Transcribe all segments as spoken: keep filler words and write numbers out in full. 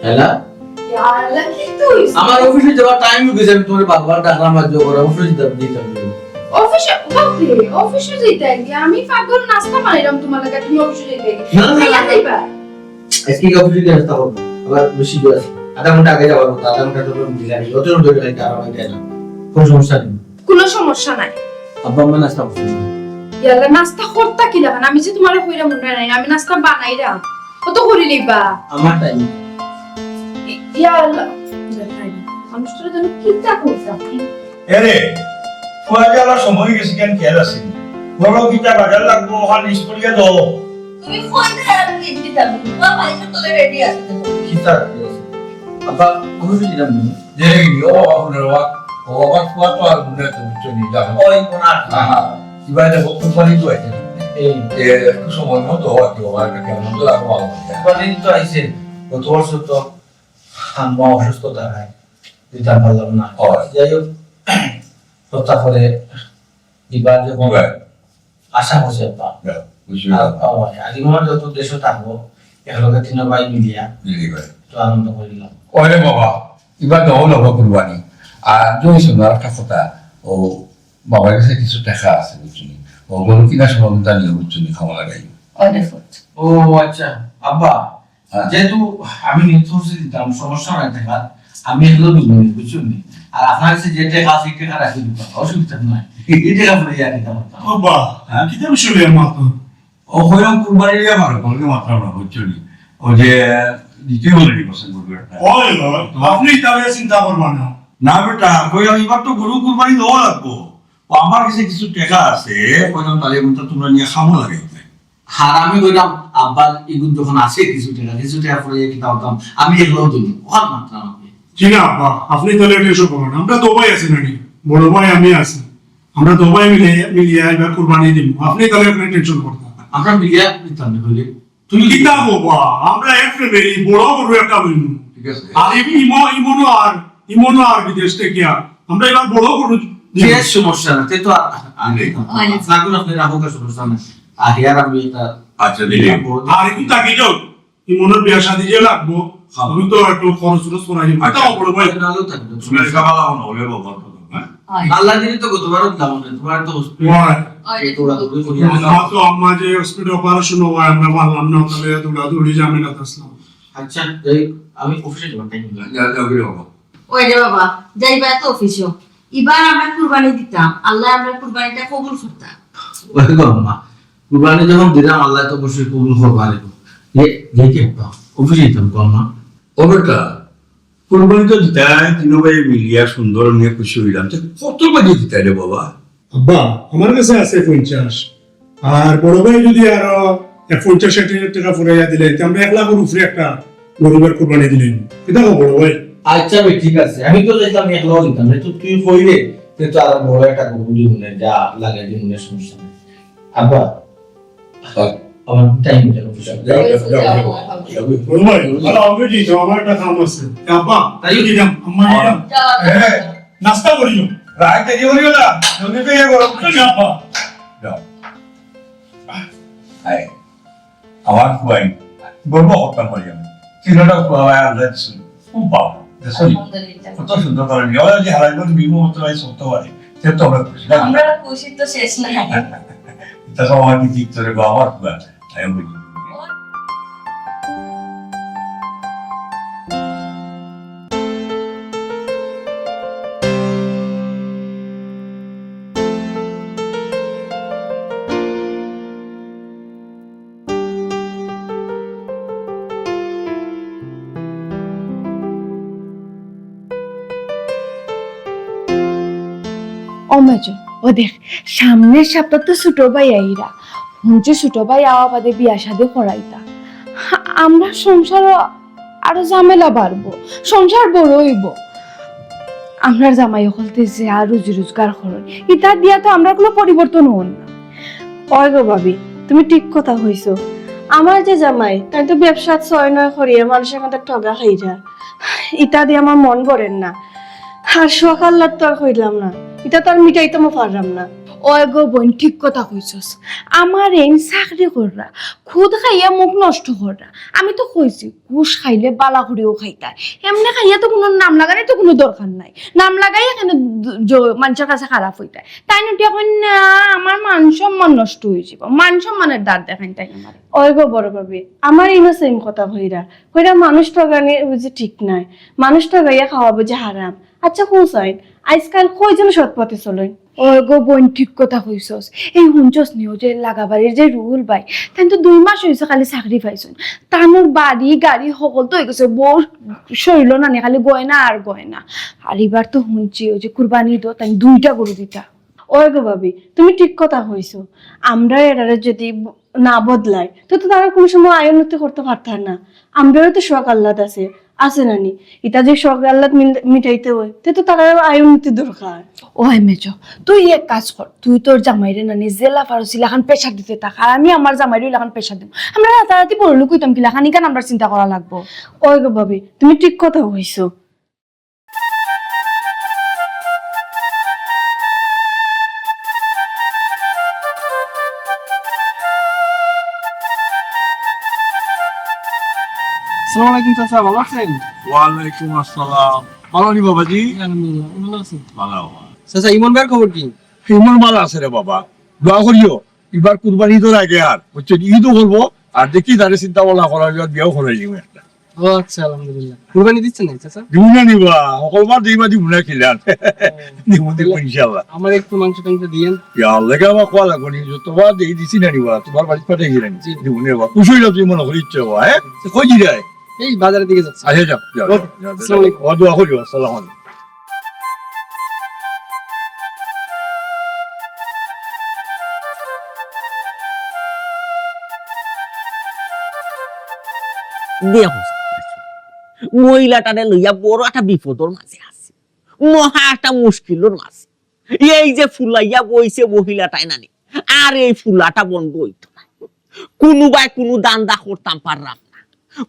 হ্যালো? ইয়া আল্লাহ, কিতা অইছে? আমার অফিসে যাওয়ার টাইম অই গেছে, আমি তোমার বারবার ডাকলাম, আর জোর করে অফিসে যাবে, দিতাম। অফিসে, বাপরে, অফিসে যাইতে আগে আমি পাকঘরে নাস্তা বানাইলাম তোমার লাগি, তুমি অফিসে যাইতে আগে। না, না, না, খাইয়া না। যাইবা? আজকে কি অফিসে গিয়ে নাস্তা করবো? আবার বেশি দূর আছে। আধা ঘন্টা আগে যাওয়ার মতো, আধা ঘন্টা তো দিলে আমি অত দূর খাইতে আর আমার যায় না। কোনো সমস্যা নেই। কোনো সমস্যা নাই। আব্বা আম্মা নাস্তা করছেন? ইয়াল্লা, নাস্তা করতা কি লাগান? আমি যে তোমারে কইরাম মনে নাই, আমি নাস্তা বানাইরাম। অত করি নিবা। আমার টাইম। ই-, ইয়াল্লা। মানুষটার জন্য কিতা করতাম? এরে, ফুয়া গেল সময় গেছে কেন খেয়াল আছে? বলো কিতা বাজার লাগবো, ওখান লিস্ট করিয়া দাও। তুমি ফোন দেয় আমি লিস্ট দিতাম। তোমার ভাই সব তোদের রেডি আছে তো। কিতা আছে? আব্বা, আমি বুঝলাম না। দেরি, ও বাবা, রে বাবা, ও বাবা, ফুয়া তো আর মনে তো বুঝছো নি, জানো। ওই কোন আর হ্যাঁ, হ্যাঁ। এবার দেখো, কোম্পানি তো আছে। এই। এ, একটু সময় মতো হওয়ার কি বাবা, একটা কেমন তো রাখো বাবা। কোম্পানি তো আইছে। গত বছর তো আম্মা অসুস্থ থাকায় দিতাম পারলাম না। ও। যাই হোক, হত্যা করে দিবার যখন এবার। আশা করছি আব্বা। হ্যাঁ, বুঝছি। আর বাবা, আর ইমার যত দেশে থাকবো, একলগে তিন ভাই মিলিয়া মিলি ভাই। তো আনন্দ করিলাম। ওরে বাবা, এবার তো হলো কুরবানি। আর দুই শোনো, আর একটা কথা, ও বাবার কাছে কিছু টাকা আছে, বুঝছো নি? ও গরু কিনার সময় কিন্তু আমি, বুঝছো নি, খাওয়া লাগাই। অনেক। ও আচ্ছা, আব্বা, হ্যাঁ। যেহেতু আমি নিয়ত করছি দিতাম, সমস্যা নাই টাকা, আমি এগুলো দিব নি, বুঝছো নি? আর আপনার কাছে যে টাকা আছে, এই টাকা রাখি দিতাম, অসুবিধা নাই। এই টাকা পরে আর দিতাম পারতাম। ও বাহ, হ্যাঁ? কিতা বিষয় লইয়া মাত? ও হইলাম কুরবানি লইয়া মারো, বলকে মাত্রা না, বুঝছো নি? ও যে দ্বিতীয় বলে নিবো, সে গরু একটা। ওই, ওই, আপনি তাহলে চিন্তা করবা না। না বেটা, কইলাম এবার তো গরু কুরবানি দেওয়া লাগবো। ও আমার কাছে কিছু টাকা আছে, কইলাম তাহলে এখন তো তোমরা নিয়ে খামো লাগে। আর আমি কইলাম, আব্বার ইগুন যখন আছে কিছু টাকা, কিছু টাকা পরে কিতা করতাম, আমি এগুলো দিব, ওখান মাত্র আমাকে। জি না আব্বা, আপনি তাহলে টেনশন করবেন না। আমরা তো ভাই আছি নানি, বড় ভাই আমি আছি। আমরা তো ভাই মিলে, মিলিয়া এবার কুরবানি দিব। আপনি তাহলে আপনি টেনশন করবেন না। আমরা মিলিয়া নিতাম না হইলে। তুমি কিতা বাবা, আমরা এক ফ্যামিলি, বড় গরু একটা লইমু। ঠিক আছে। আর ইম-, ইমো-, ইমনো আর, ইমনো আর বিদেশ থেকে আর। আমরা এবার বড় গরু দিব। যে সমস্যা না, তে তো আ-, আ-, আগে। আগে। আপনার কোনো আপনি রাখুক, আর সমস্যা নাই। আর ইয়ার আমি এটা আচ্ছা, দিলে। আর একটু তাকিয়ে যাও। ইমনর বিয়া শাদি যে লাগবো, হ্যাঁ। আমি তো একটু খরচ টরচ করাই দিব। আচ্ছা। তাও বড় ভাই। নাহলেও থাকবে। তুমি লেখাপড়া হলো, হলে বাবা, হ্যাঁ? হয়। আল্লাহ দিলে তো গতবারও দিলাম না, তোমার তো হসপিটাল। হয়। হয়। এই তো ওরা তো ওই করি আমার তো আম্মা যে হসপিটাল অপারেশন হয়, আমরা পারলাম না, তাহলে দৌড়াদৌড়ি ঝামেলাত আসলাম। আচ্ছা, যাই হোক, আমি অফিসে যাবো, টাইম হয়ে গেল। যা, যাও, গিয়ে বাবা। ওই রে বাবা, যাইবা তো অফিসও। এবার আমরা কুরবানি দিতাম, আল্লাহ আমরা কুরবানিটা কবুল করতাম। ওই গো আম্মা, কুরবানি যখন দিলাম, আল্লাহ তো অবশ্যই কবুল করবা রে। এ, দেখে বাবা, অফিসে দিতাম গো আম্মা। ও বেটা, কুরবানি তো দিতাই, তিনো ভাই মিলিয়া সুন্দর নিয়ে খুশি হইলাম। তো কত বাজে দিতাই রে বাবা? আব্বা, আমার কাছে আছে পঞ্চাশ। আর বড় ভাই যদি আরো এক পঞ্চাশ ষাট হাজার টাকা ফুরাইয়া দিলে, তে আমরা এক লাখর উপরে একটা গরুর কুরবানি দিলে। কিতা কও বড় ভাই? আচ্ছা ভাই, ঠিক আছে। আমি তো চাইতাম এক লাখ দিতাম, তে তুই কইলে, তে তো আরো বড় একটা গরু দিব না, যা লাগে দিব না, সমস্যা নাই। আব্বা, আমার টাইম হয়ে গেল। যাও, যাও, যাও, যাও, যাও। বড় ভাই, ভালো হবে জি, তো আমার একটা কাম আছে। আব্বা, তাই? আমি দিলাম, আম্মা দিলাম। যাও, যাও। হ্যাঁ, নাস্তা করিও। রাত দেরি করিও না, জলদি তো ইয়ে করো। আব্বা। যাও। আয়। আমার ফুয়াইন, গর্ব করতাম পারি আমি। তিনটা ফুয়া ভাই আল্লাহ দিছইন। খুব ভালো, দেখছো নি? আলহামদুলিল্লাহ। কত সুন্দর করে নিয়ে। ওরা যে হারাইব, নিব মতো ভাই সত্য পারে। সে তো আমরা খুশি, না? আমরা খুশি তো শেষ নাই। এটা সব আমার কি ঠিক করে বা আমার ফুয়া। তাই আমি বলি। ও মেজো, ও দেখ, সামনের সপ্তাহ তো ছোট ভাই আইরা। হুনছি ছোট ভাই আওয়া বাদে বিয়া শাদি করাইতা। আমরার সংসারও আরো ঝামেলা বাড়বো, সংসার বড় অইবো। আমরার জামাই অকলতে যে আর রুজি রোজগার করইন, ইতা দিয়া তো আমরার কোনো পরিবর্তন অইন না। অয় গো ভাবি, তুমি ঠিক কথা কইছো। আমার যে জামাই, তাইন তো ব্যবসাত ছয় নয় করিয়া মানষর কাছে ঠগা খাইরা। ইতা দি আমার মন ভরের না। আর শখ আহ্লাদ তো আর কইলাম না, ইতা তো আর মিটাইতামও পারলাম না। ওই গো বইন, ঠিক কথা কইছস। আমার এইন চাকরি কররা, খুদ খাইয়া মুখ নষ্ট কররা। আমি তো কইছি, ঘুষ খাইলে বালা করিও খাইতা। এমনে খাইয়া তো কুনু নাম লাগানির তো কুনু দরকার নাই। নাম লাগাইয়া কেনে দ-, জ-, মানষর কাছে খারাপ অইতা? তাইন উঠিয়া কইন না, আমার মান সম্মান নষ্ট অইযিবো। মান সম্মানের দাঁত দেখাইন তাইন আমারে। ওই গো বড় ভাবি, আমার ইনো same কথা কইরা। কইরা মানুষ ঠগানি বুঝি ঠিক নায়, মানুষ ঠগাইয়া খাওয়া বুঝি হারাম। আচ্ছা, কও চাইন, আইজকাল কয়জন সৎ পথে চলইন? ওই গো বইন, ঠিক কথা কইছস। এই হুনছস নি, অউ যে লাগাবাড়ির যে রুহুল ভাই, তাইন তো দুই মাস অইছে খালি চাকরি পাইছইন। তানর বাড়ি, গাড়ি হকল তো অইগেছে, বউর শরীলো নানি খালি গয়না আর গয়না। আর ইবার তো হুনছি, অউ যে কুরবানি ইদো তাইন দুইটা গরু দিতা। ওই গো ভাবি, তুমি ঠিক কথা কইছো। আমরা এরারে যদি ব-, না বদলাই, তে তো তারা কুনু সময় আয় উন্নতি করতা পারতা না। আমরারও তো শখ আহ্লাদ আছে, আছে না নি? ইতা যে শখ আহ্লাদ মিল-, মিটাইতে অয়, তে তো তারারও আয় উন্নতি দরকার। ওই মেজো, তুই এক কাজ কর, তুই তোর জামাইরে নানি যেলা পারস ইলাখান pressure দিতে থাক, আর আমি আমার জামাইরে ইলাখান pressure দিমু। আমরা রাতারাতি বড়লোক অইতাম কিলাখান, ইখান আমরার চিন্তা করা লাগবো। ওই গো ভাবি, তুমি ঠিক কথা কইছো। আসসালামু আলাইকুম চাচা, ভালা আছইন? ওয়ালাইকুম আসসালাম। ভালা নি বাবাজি? আলহামদুলিল্লাহ, ভালা আছি। ভালা বাবা। চাচা, ইমন ভাইর খবর কি? ইমন ভালা আছে রে বাবা, দোয়া করিও। ইবার কুরবানি ইদর আগে আর, বুঝছো, ইদও করবো, আর দেখি তারে চিন্তা ভাবনা করা অইবো, বিয়াও করাই দিমু একটা। ও আচ্ছা, আলহামদুলিল্লাহ। কুরবানি দিচ্ছেন না চাচা? দিমু না নি বা, হকলবার দেই বা দিমু না কিলান। দিমু, দিমু ইনশাআল্লাহ। আমার একটু মাংস টাংস দিয়েন। ইয়া আল্লাহ, কে আমার কোয়া লাগবো নি, যতবার দেই দিছি না নি বা, তুমার বাড়িত পাঠাই গেলাম। জি। দিমু নে বা, খুশি অইলাম তুই মনে করিস বা, হ্যাঁ? কই দিরায়? এই বাজারের দিকে যাচ্ছি। আচ্ছা, যাও, যাও, ওকে, যাও, যাও। আসসালামু আলাইকুম। ওয়া দোয়া করিও, আসসালামু আলাইকুম। দেখো, মহিলাটারে লইয়া বড় একটা বিপদর মাঝে আছি, মহা একটা মুশকিলর মাঝে। এই যে ফুলাইয়া বইছে মহিলাটায় নানি, আর এই ফুলাটা বন্ধ অইতো না। কুনুবায় কুনু ধান্দা করতাম পাররাম না,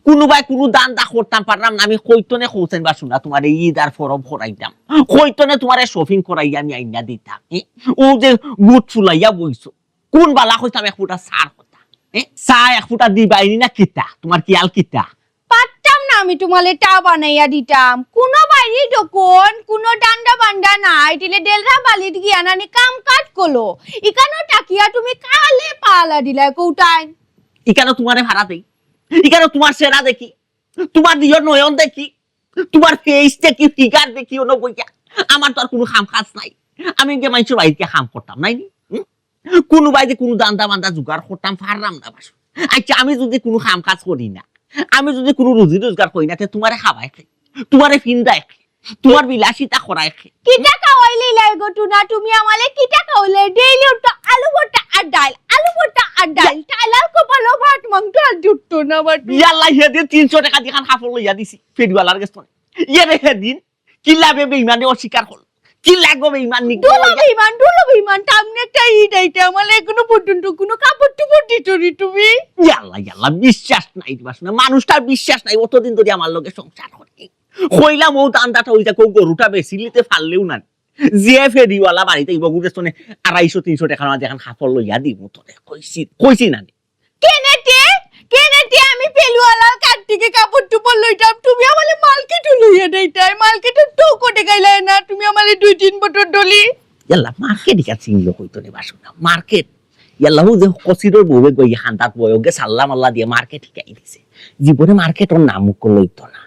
কুনুবায় কুনু ধান্দা করতাম পাররাম না। আমি কইতনে কইছেন বা শুনা, তুমারে ইদ আর ফরব করাইতাম, কইতনে তুমারে shopping করাইয়া আমি আইনা দিতাম। এ, অউ যে গুট ফুলাইয়া বইছো, কুন বালা কইতাম এক ফুটা চার কথা? এ, চা এক ফুটা দিবায়নি না কিতা? তুমার খিয়াল কিতা? পারতাম না আমি তুমারে চা বানাইয়া দিতাম। কুনু বাড়ি দোকান, কুনু ধান্দা বান্দা নাই, দিলে ডেলরা বালিত গিয়া নানি কাম কাজ করলো। ইকানো থাকিয়া তুমি কারে পালা দিলায় কওতাইন? ইকানো তুমারে ভাড়া দেই, ইকানো তুমার চেহারা দেখি, তুমার দিয়র নয়ন দেখি, তুমার face দেখি, figure দেখি, অনো বইয়া। আমার তো আর কুনু কাম কাজ নাই, আমি গিয়া মানষর বাড়িত গিয়া কাম করতাম, নায় নি? হুম? কুনুবায় যে কুনু ধান্দা বান্দা জোগাড় করতাম পাররাম না বাসু। আচ্ছা, আমি যুদি কুনু কাম কাজ করি না, আমি যুদি কুনু রুজি রোজগার করি না, তে তুমারে খাবায় কে? তুমারে ফিন্দায় কে? তুমার বিলাসিতা করায় কে? কিতা খাওয়াইলে ইলাই গো টুনা, তুমি আমারে কিতা খাওয়াইলে? Daily উঠতো আলু ভর্তা আর ডাইল, আলু ভর্তা আর ডাইল, ডাইল আর কপালো ভাত, মাংস আর জুটতো না বাটু। ইয়াল্লা, হেদিন তিনশো টেকা দি খান কাপড় লইয়া দিছি ফেরিওয়ালার গেছ থনে। ইয়ে রে, হেদিন কিলা বে বেইমানে অস্বীকার করলো। কিলা গো বেইমান নি? দুলো বেইমান, দুলো বেইমান, সামনে একটা ইদ আইতে, আমারে এখনো পর্যন্ত কুনু কাপড় টুপড় দিতো নি তুমি। ইয়াল্লা, ইয়াল্লা, বিশ্বাস নাই দিবা শুনা, মানুষটার বিশ্বাস নাই। অতদিন ধরি আমার লগে সংসার করি, কইলাম অউ ধান্দাটা অই যাক, অউ গরুটা বেচিলিতে পারলেও না। যে ফেরিওয়ালা বাড়িত আইবো, গুরে শুনে আড়াইশো তিনশো টেকার মাঝে এখান কাপড় লইয়া দিমু তোরে, কইছি, কইছি না নি? কেনেতে, কেনেতে আমি ফেরিওয়ালার কাছ থাকি কাপড় টুপড় লইতাম, তুমি আমারে মার্কেটো লইয়া যাইতায়, মার্কেটো তো কোটে গাইলায় না, তুমি আমারে দুই তিন বছর ধরি। ইয়াল্লা, মার্কেট ইখান চিনলো কইতো নি বাসু না, মার্কেট। ইয়াল্লা, হু যে কসিরর বউয়ে গই হান্দাত বয়গে সাল্লা মাল্লা দিয়া মার্কেট হিকাই দিছে। জীবনে মার্কেটর নাম মুখ লইতো না,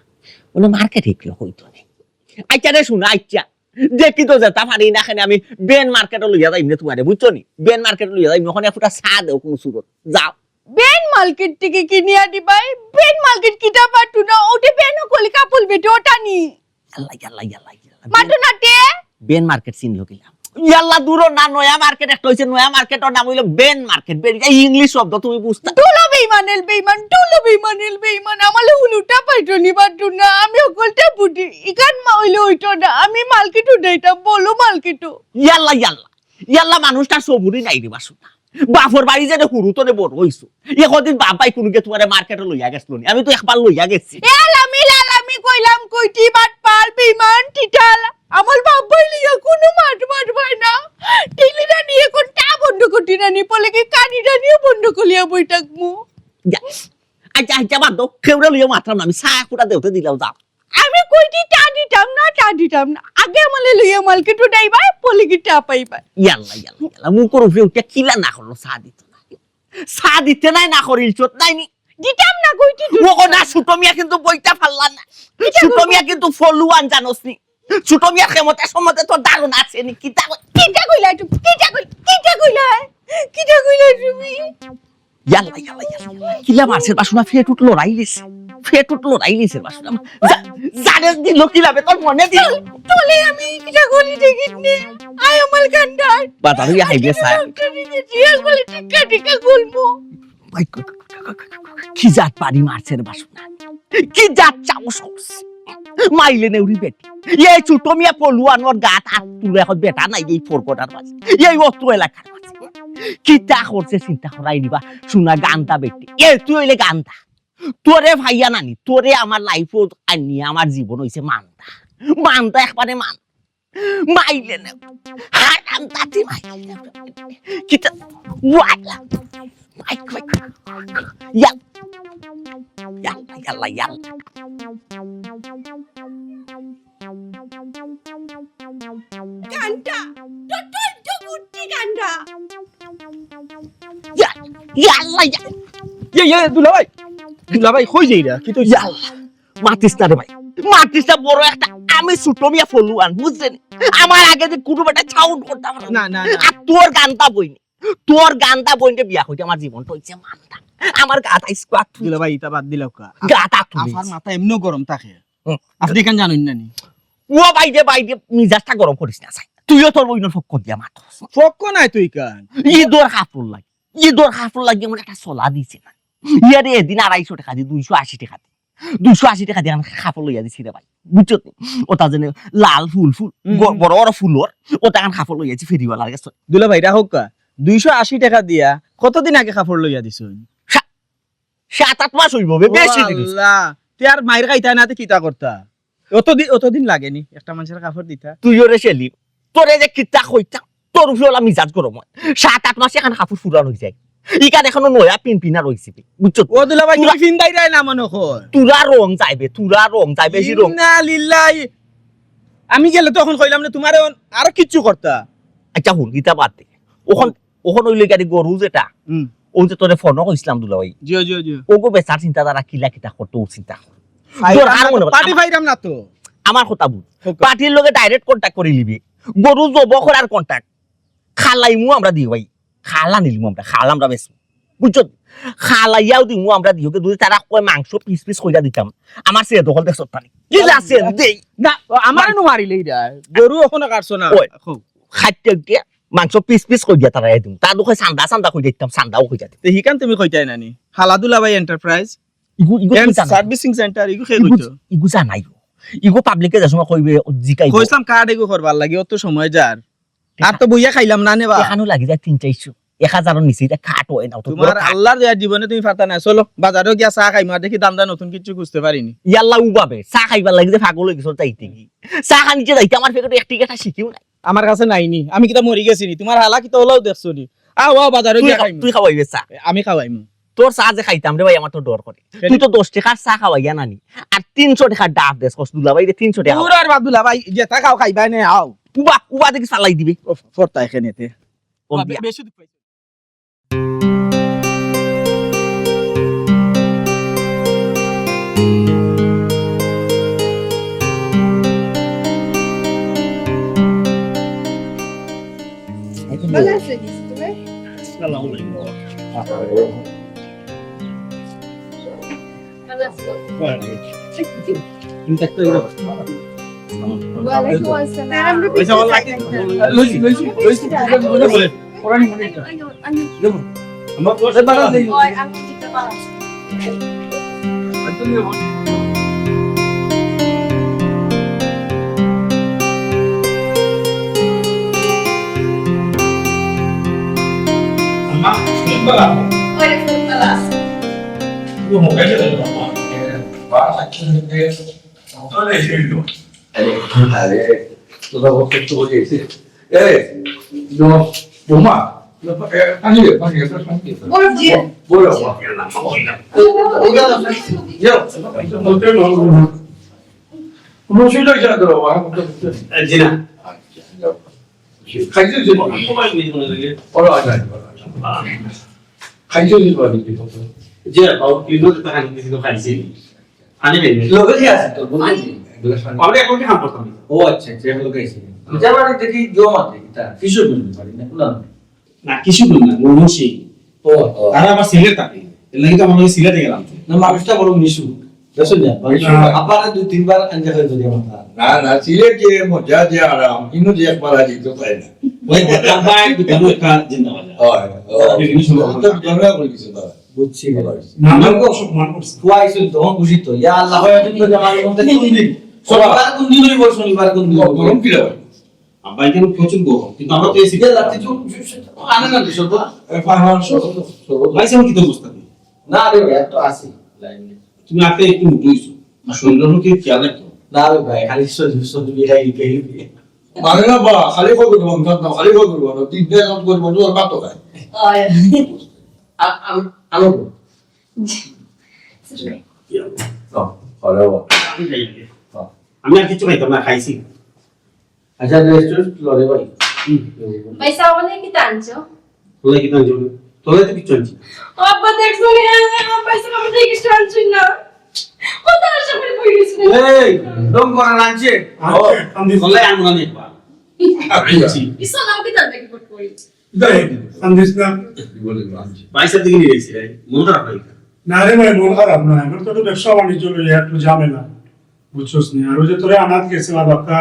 অনে মার্কেট হিকলো কইতো নি। আচ্ছা রে শুনা, আচ্ছা, দেখি তো যেতা পারি না কেনে আমি বেন মার্কেটো লইয়া যাইমু নে তুমারে, বুঝছো নি? বেন মার্কেটো লইয়া যাইমু নে, অখানো এক ফুটা চা দেও কুনু সুরত। যাও। বেন মার্কেট থাকি কিনিয়া দিবায়? বেন মার্কেট কিতা বাটু না, অতে বেন হকলে কাপড় বেচে অতা নি। ইয়াল্লা, ইয়াল্লা, ইয়াল্লা, ইয়াল্লা। মাতো না তে। বেন মার্কেট চিনলো কিলা? ইয়াল্লা, দুরো না, নয়া মার্কেট একটা অইছে, নয়া মার্কেটর নাম অইলো বেন মার্কেট। বেন, ইটা ইংলিশ শব্দ, তুমি বুঝতা। দুলো বেইমান এল বেইমান, দুলো বেইমান এল বেইমান, আমারে হুলুটা পাইতো নি বাটু না, আমি হকলটা বুঝি। ইখান মা অইলে অইতো না, আমি মার্কেটো যাইতাম, বলো মার্কেটো। ইয়াল্লা, ইয়াল্লা, ইয়াল্লা, মানুষটার সবুরি নাই রে বাসু না। বাপর বাড়ি যেন হুরু তনে বড় অইছো। একদিন বাপ ভাই কুনুকে তুমারে মার্কেটো লইয়া গেছলো নি? আমি তো একবার লইয়া গেছি। এ আলামি, লালামি কইলাম কইটি, বাটপার, বেইমান, টিটাল। আমার বাপ ভাই লইয়া কুনু মাত মাত পায় না। টিলিরা নিয়ে কোন টা বন্ধ করতি না নি, বলে কি কানিরা নিয়ে বন্ধ করিয়া বই থাকমু। যা। আচ্ছা, আচ্ছা, বাদ দেও, কেউরে লইয়া মাতরাম না, আমি চা কুটা দেওতে দিলাম, যাও। আমি কইছি টা দিতাম না, টা দিতাম না। আগে আমারে লইয়া মালকে তো ডাইবা, বলে কি টা পাইবা। ইয়াল্লা, ইয়াল্লা, ইয়াল্লা, মুখর উপরে উঠে কিলা না করলো, চা দিত না। চা দিতে নাই, না করিল চোট নাই নি। দিতাম না, কইছি তো। ও না, ছোট মিয়া কিন্তু বইতা পারলা না। কিতা ছোট করবো? মিয়া কিন্তু ফলুয়ান জানোস নি। ছোট মিয়ার ক্ষমতা সম্বন্ধে তোর ধারণা আছে নি? কিতা কই-, কিতা কইলা তুমি? কিতা কই-, কিতা কইলা? কিতা কইলা তুমি? ইয়াল্লা, ইয়াল্লা, ইয়াল্লা। কিলা মারছে বাসুনা, ফেটুত লড়াই লিছে। ফেটুত লড়াই লিছে বাসুনা। জা-, জানে দিল কিলাবে তোর মনে দিল। তোলে আমি কিতা করি দেখিস নে। আয় আমার কান্দার। বাজারো ইয়া খাইবে স্যার। জিজ্ঞেস বলে টিকা টিকা গুলমু। ভাই, কি জাত বাড়ি মারছে রে বাসুনা? কি জাত সাহস করছে? মাইলে নেউরি বেটি। এই ছোট মিয়া পলুয়ানোর গাত আত তুলে এখন বেটা নাই এই ফরকটার মাঝে। এই অত এলাকার মাঝে। কিতা করছে চিন্তা করাই নিবা। শোনা গান্দা বেটি। এ তুই অইলে গান্দা। তোরে ভাইয়া নানি, তোরে আমার লাইফও আনি আমার জীবন অইছে মান্দা। মান্দা একবারে মান্দা। মাইলে না। হারাম দাদি মাইলে না। কিতা? ওয়ালা। মাই, মাই, ইয়া। ইয়াল্লা, ইয়াল্লা, ইয়াল্লা। গান্ডা। তো তুই তো বুদ্ধি গান্ডা। ইয়া, ইয়াল্লা, ইয়া। ইয়ে, ইয়ে, দুলাভাই। দুলাভাই, কই যাইরা? কিতা অইছে? ইয়াল্লা। মাতিস না রে ভাই, মাতিস না, বড় একটা আমি ছোট মিয়া ফলুয়ান, বুঝছস নি? আমার আগে যে কুনু বেটা সাউন্ড করতে পারে না, না, না। আর তোর গান্দা বইন, তোর গান্দা বইনরে বিয়া কইতে আমার জীবনটা অইছে মান্দা। আমার গাত আইস কুয়াত দুলাভাই, ইতা বাদ দিলাও কা। গাত আত তুলিস। আফার মাথা এমনেও গরম থাকে। হুম। আপনি কেন জানেন না নি? ও ভাই রে, ভাই রে, মিজাজটা গরম করিস না, চাই। তুইও তোর বইনর পক্ষ দিয়া মাতস। পক্ষ নাই তুই কান। ইদর কাপড় লাগি, ইদর কাপড় লাগি আমার একটা চলা দিছে না। ইয়ারে এদিন আড়াইশো টেকা দি, দুইশো আশি টেকা দি। দুইশো আশি টেকা দিয়া কাপড় লইয়া দিছি রে ভাই। বুঝছো তো? ওটা যেন লাল ফুল ফুল, হুম, গ-, হুম। বড় বড় ফুলর, ওটা কান কাপড় লইয়া দিছি ফেরিওয়ালার গেছে। দুলাভাই, রাখো কা। দুইশো আশি টেকা দিয়া কতদিন আগে কাপড় লইয়া দিছো? সা-, সাত আট মাস অইবো বে, ও বেশি দিন অইছে। আল্লাহ, তে আর মাইর খাইতা না, তে কিতা করতা? অত দি-, অত দিন লাগে নি একটা মানষর কাপড় দিতা? তুই ওরে সেলিম, তোরে যে কিতা কইতাম, তোর উপরে ওলা মিজাজ গরম অয়। সাত আট মাসে এখান কাপড় ফুরান অই যায়। ইখান এখনো নয়া পিন পিনা রইছে বে, বুঝছো তো? ও দুলাভাই, তুমি তোরা ফিন্দাইরায় না মনো কয়। তোরা রং যাইবে, তোরা রং যাইবে, বেশি রং। ইন্না লিল্লাহি। আমি গেলে তো অখন কইলাম না, তুমারে অন-, আরো কিচ্ছু করতা। আচ্ছা, হুন, ইতা বাদ দে। অখন, অখন অইলে গাড়ি গরু যেটা, হুম। ও যে তোরে ফোনও কইছিলাম দুলাভাই। জি, জি, জি। ওগো বেচার চিন্তাধারা কিলা কিতা করতো, ও চিন্তা কর। পার্টি পাইরাম না তো। আমার কথা বুঝ। পার্টির লগে ডাইরেক্ট কন্টাক্ট করি লিবি। গরু জব করার কন্টাক্ট। খালাইমু আমরা দিও ভাই। খাল আনিলিমু আমরা, খাল আমরা বেচমু। বুঝছো? খালাইয়াও দিমু আমরা দিও, কিন্তু যদি তারা কয় মাংস পিস পিস কইরা দিতাম, আমার সে দখল দেখছো তানি। কি আছে দেই? না, আমারে নু মারিলেই দে। গরু অখনো কাটছো না। ওই, খাইতে উঠে মাংস পিস পিস কইরা তারা দিমু। তা দুঃখে চান্দা চান্দা কইরা দিতাম, চান্দাও কইরা দিতাম। তে হিকান তুমি কইতায় না নি? হালাদুলা ভাই এন্টারপ্রাইজ? ইগু, ইগু এন্ড তুমি জানাই। সার্ভিসিং সেন্টার, ইগু খে ইগু, কইতো? ইগু জানাই। ইগু পাবলিকে যে সময় কইবে, জিকাইবো। কইছিলাম কার্ড ইগু করবার লাগি, অত সময় যার। আর তো বইয়া খাইলাম না নে বা। এখানো লাগি যায় তিন চাইরশো। এক হাজারর নিচে ইটা কাট অয় না, অত তুমার বড় কাট। আল্লাহর দয়া জীবনে তুমি পারতা না। চলো, বাজারো গিয়া চা খাইমু, আর দেখি দান্দা নতুন কিচ্ছু খুঁজতে পারি নি। ইয়াল্লা উবাবে, চা খাইবার লাগি যে পাগল অই গেছো যাইতে কি? চা খানিতে যাইতে আমার পকেটো এক টেকা শিকিও নাই। আমার কাছে নাই নি, আমি কিতা মরি গেছি নি? তুমার হালা কিতা অলাও দেখছো নি? আও, আও, বাজারো তুই গিয়া খা-, খাইমু। তুই খাওয়াইবে চা। এ, আমি খাওয়াইমু। তোর চা যে খাইতাম রে ভাই, আমার তো ডর করে। কেনে? তুই তো দশ টেকার চা খাওয়াইয়া নানি, আর তিনশো টেকার ডাব দেস, কস দুলাভাই রে, তিনশো টেকা। দূর আর বাদ দুলাভাই, যেতা খাও খাইবায় নে, আও। উবা, উবা দেখি ফালাই দিবে। ও, ফরতা এখানেতে। কোন বা, দিয়া? বে-, বেশি দুঃখ পাইছো। ভালো আছো নি তুমি? আসসালামু আলাইকুম। ভালো আছো? ওয়ালাইকুম আসসালাম। পয়সা ভালো লাগে? লইছি, লইছি, লইছি। পড়ানি মনে একটা। আম্মা, ফোন করা। ওই ফোন করা। ও মোবাইলে দেখো, আম্মা। বাবা, আচ্ছা, আরে, আরে, তোরা অত কষ্ট করে এসে। এ, নো, বোমা, নো, এ, পানি দে, পানি দে, পানি দে। বরফ দিয়ে। বরফ, বরফ। যাও। কোনো অসুবিধা হচ্ছে না তো, বাবা? জি না। খাইছো যে? ওরা আগে। খাইছো যে, বাবা? জি, বাবু, কিন্তু তো খাইছি, কিছু তো খাইছি। পানি নেই। লগে কি আছে তোর? বলতে পানি। কি? এক গ্লাস পানি। আমরা এখন কি কাম করতাম? ও আচ্ছা, আচ্ছা, এখন লগে আইছি। যা বাড়ি দেখি জমা দেখি, তা কিছু বলতে পারি না, না। না, কিছু বল না, ময়মনসিং। ও, ও। তারা আবার সিলেট থাকে। এর লাগি তো আমার লগে সিলেটে গেলাম। না, মানুষটা বড় মিশুক। বুঝছেন না? মানুষ আচ্ছা। আবার দুই তিনবার আঞ্জা করে যদি আমার তার। না, না, সিলেট যে মজা, যে আরাম, ইনো যে একবার আজ তো তাই না। ওই দোকান ভাই, দোকানও একটা জিন্দাবাদ। হয়, হয়। আপনি জিনিস বলুন। তো দোকানও বলে দিছে তারা। বুঝছি, বাবা। না, না, খুব সম্মান করছে। ফুয়াইছিল তখন খুশি তো। ইয়া আল্লাহ, হয়, আপনি তো জামাই বলতে কোন দিন? শনিবার কোন দিন হইব? শনিবার কোন দিন হইব? গরম কিলা ভাই? আব্বা এখানে প্রচুর গরম, কিন্তু আমরা তো এসি দিয়ে রাখতে চুপ, চুপ, চুপ, আনে না তো শরবত। এ, ফারহান, শরবত, শরবত। ভাই, সাহেব, কি তো অবস্থা? না রে ভাই, এত আসি লাইনে। তুমি আগে একটু মোটা হইছো, আর শরীরের কি খেয়াল রাখো? না রে ভাই, খালি শরীর, শরীর বিহাই, বিহাই, বিহাই। মানে না বা, খালি কই করবো, আমি জানতাম, খালি কই করবো, না, তিন দিন কাম করবো, তোমার ভাত তো খাই। আয়। আ-, আম-, আনো তো। জি। কি আনো? ও, ভালো। আমি যাই আগে। ও। আমি আর কিছু খাইতাম না, খাইছি। আচ্ছা, rest, rest, লড়ে ভাই। হুম। ভাই সাহেব, আমাদের কি টানছো? তোলাই কি টানছো? তোলাই তো কিচ্ছু আনছি না। আব্বা, দেখছো নি? ভাই সাহেব, আমাদের কিছু আনছুন না। ও তো আশা করি বই গেছে। এই, ঢং করে আনছে। আনছে, ও, আনছে। তোলাই আনবো না একবার। আনছি। ইসলাম আমাকে তার দেখি কট করি। যাই, আনছিস না? কি বলে, আনছি। ভাই সাহেব দেখে নিয়ে গেছি রে। মন খারাপ নাকি? না রে ভাই, মন খারাপ না। এবার তো একটু ব্যবসা বাণিজ্য লইয়া একটু ঝামেলা। বুঝছস নি? আর ওই যে তোরে আনাত গেছে, আর বাক্কা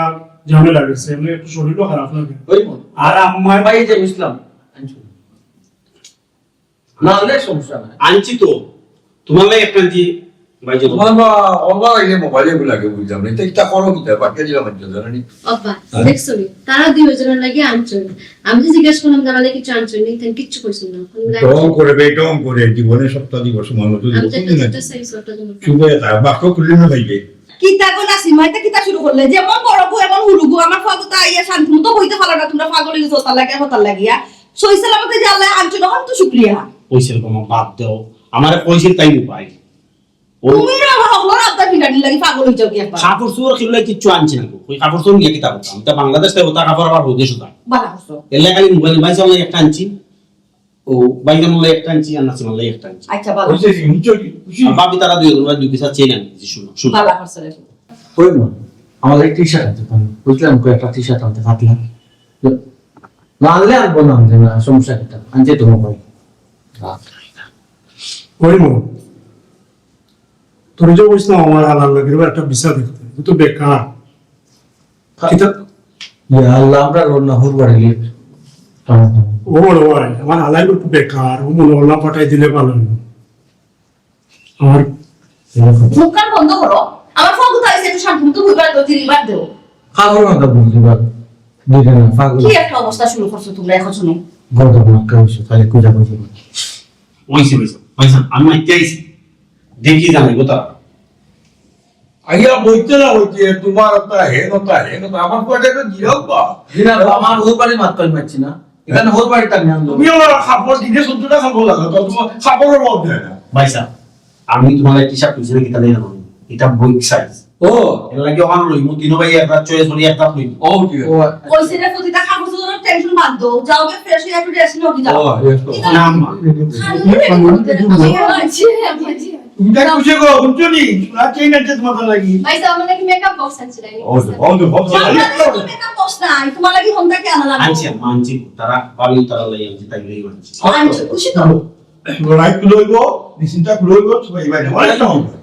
ঝামেলা গেছে, এমনি একটু শরীরও খারাপ লাগে। ওই মন। আর আম্মায় ভাই যে বুঝলাম, আনছো। না, অনেক সমস্যা নাই। আনছি তো। তোমার লাগে একটা আনছি, ভাই যে তোমার বা, ওর বা এই যে মোবাইলে এগুলো লাগে বুঝলাম না। এটা, এটা করো কি? বাক্কা দিলাম আনছো, জানো নি? আব্বা, হ্যাঁ? দেখছো নি? তারা দুইজনের লাগে আনছো। আমি যে জিজ্ঞেস করলাম, তারা লাগে কিছু আনছো নি, তাই কিচ্ছু কইছো না। কোনো ঢং করে বে, ঢং করে, জীবনে সপ্তাহ দিবস মানুষ যদি আমি তো বলতে একটা না। ছোট্ট size ওটা জন্য। চুপ হয়ে থাক, বাক্য খুললে না ভাইবে। কিতা গো নাসিমা, এটা কিতা শুরু করলে? যেমন বড় গো, এমন হুরু গো, আমার ফাগুতা আইয়া শান্তি মতো বইতে পারো না, তোমরা পাগল হয়ে গেছো, তার লাগে, হতার লাগিয়া। সই সালামতে যে আল্লাহ আনছো, তখন তো শুক্রিয়া। কইছিল তোমার বাদ দাও, আমারে কইছিল তাই মোবাইল। ও তুমি না আমার হকলর আবদার ফিরানির লাগি পাগল হয়ে যাও কি একবার? কাপড় চোপড় কিনলে কিচ্ছু আনছি না গো। ওই কাপড় চোপড় নিয়ে কিতা করতাম? তা বাংলাদেশ থেকে ওটা কাপড় আবার হদেশ ওটা। বালা করছো। এর লাগি খালি মোবাইল, মোবাইল সামনে একটা আনছি। ও, ভাইজান ওলাই একটা আনছি, আর নাসিম ওলাই একটা আনছি। আচ্ছা, ভালো। ওই যে রিমু চৌধুরী, খুশি? আর ভাবি তারা দুইজন ওরা দুই পিসা চেইন আনছি, শুনো, শুনো। ভালো করছে রে। ওই মা, আমার একটা টি-শার্ট আনতে পারো। বুঝলাম, কই একটা টি-শার্ট আনতে পারলাম। না আনলে আনবো না, আনতে না, সমস্যা কিতা? আনছে তোমার ভাই। ওই মা, তোর যে বুঝলাম আমার হালাল লাগে, এবার একটা ভিসা দেখতে, ও তো বেকার। কিতা? ইয়া আল্লাহ, আমরা রোড না হুর বাড়ি লিয়ে। ও বড় ভাই, আমার হালাই একটু বেকার, ও মনে হলো পাঠাই দিলে ভালো হইব। আমার মুখ কান বন্ধ করো। আমার ফোন কোথায় আছে? একটু শান্তি মতো ঘুরবার তো দিন বাদ দেও। কাপড় মাথা বুঝতে পারো। দিলে না, পাগল। কি একটা অবস্থা শুরু করছো তোমরা এখন শুনো। গরম মাক্কা হইছে, খালি কুজা কুজা করে। ওইসে, ওইসে, ওইসে, আমি মাইকে আইছি। দেখি জানাইবো তারা। আইয়া বইতে না বইতে, তোমার তা হেন, তা হেন, তা আমার কয়টা একটু দিলাও বা। দিনা, আমার ওর বাড়ি মারতে আমি মারছি না। এখানে ওর বাড়িটা আমি আনবো। তুমি আমার কাপড় দিনে সত্তর টাকা কাপড় লাগা, তো তোমার কাপড়ের অভাব দেয় না। ভাই সাহেব, আমি তোমার একটা হিসাব করছি না, কিতা লাগে না, এটা বই সাইজ। ও। এর লাগি ওখানে লইমু, তিনো ভাই একটা চয়েস করি, একটা লইমু। ও, ঠিক আছে। ও, কইছে রে, প্রতিটা কাপড় চোপড়ের টেনশন বাদ দাও। যাও গে, ফ্রেশ হয়ে একটু রেস্ট নাও, কি যাও। ও, yes, তো। না, মা। খালি রেডি করতে। জি, জি, জি। তুমি তাই খুশি গো, বুঝছো নি? আর চেইন আছে তোমার লাগি। ভাই সাহেব, আমার লাগি মেকআপ বক্স আনছি নাই। ও, ও, ও, ও। আমার লাগি মেকআপ বক্স নাই, তোমার লাগি ফোনটা কে আনা লাগবে? আনছি, আম্মা, আনছি। তারা ভাবি, তারা লাগি আনছি, তাই লাগি আনছি। আনছি, খুশি তো? লড়াই খুলইব, নিশ্চিন্তা খুলইব, সবাই বাইরে। অনেক সময়।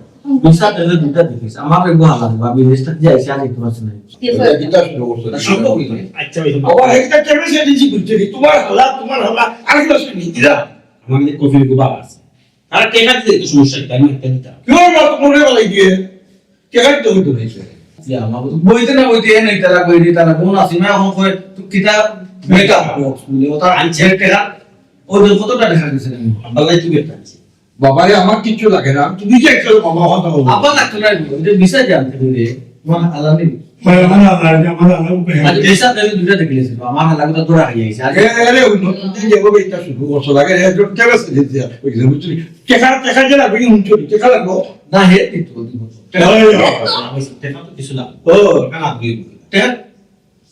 দুইটা দিলে দুইটা দেখিস। আমার একটু হালা দিবা, আমি রেজিস্টার দিয়ে আইসি, আর দেখতে পাচ্ছি না। এটা কিতা শুরু করছো? না, সম্ভব হইল না। আচ্ছা, ওই যে আবার একটা কেমন সে দিছি বুঝছে কি? তোমার হালা, তোমার হালা, আর কি দশ মিনিট দিলা? আমার কাছে কফি গুবা আছে। তারা টেকা দিতে একটু সমস্যা কি? আমি একটা দিতাম। কি হলো? তোমার লেগে লাগিয়ে। টেকা দিতে হইতো না, এই যে। ইয়া, আমার তো বইতে না বইতে এ নেই, তারা বই নেই, তারা কোন আছে না, এখন কই, তুই কিতা মেকআপ বক্স, বুঝলি? ওটা আনছে টেকা। ওই যে কতটা দেখা গেছে না? আল্লাহ, তুই একটা আনছিস। বাবারে, আমার কিচ্ছু লাগে না, তুমি যে একটা বাবা কথা বলো। আবার লাগতো না, ওই যে ভিসা জানতে হইলে, তোমার আলাদা নেই। আমার আল্লাহ, আমার আল্লাহ উপরে। আচ্ছা, বেশা তাহলে দুইটা দেখে নিয়েছিল, আমার আল্লাহ তো তোরা হয়ে গেছে। আরে, আরে, ওই নতুন যে যাবো, এটা শুরু করছো, লাগে, এ, জোর টেকা ছেড়ে দিয়া, ওই যে, বুঝলি? টেকা, টেকা যে লাগবে, কি হুঁচড়ি, টেকা লাগবো? না, হে, কিন্তু, কিন্তু। টেকা লাগবে। আমি টেকা তো কিছু না। ও। টেকা লাগবে। টেকা?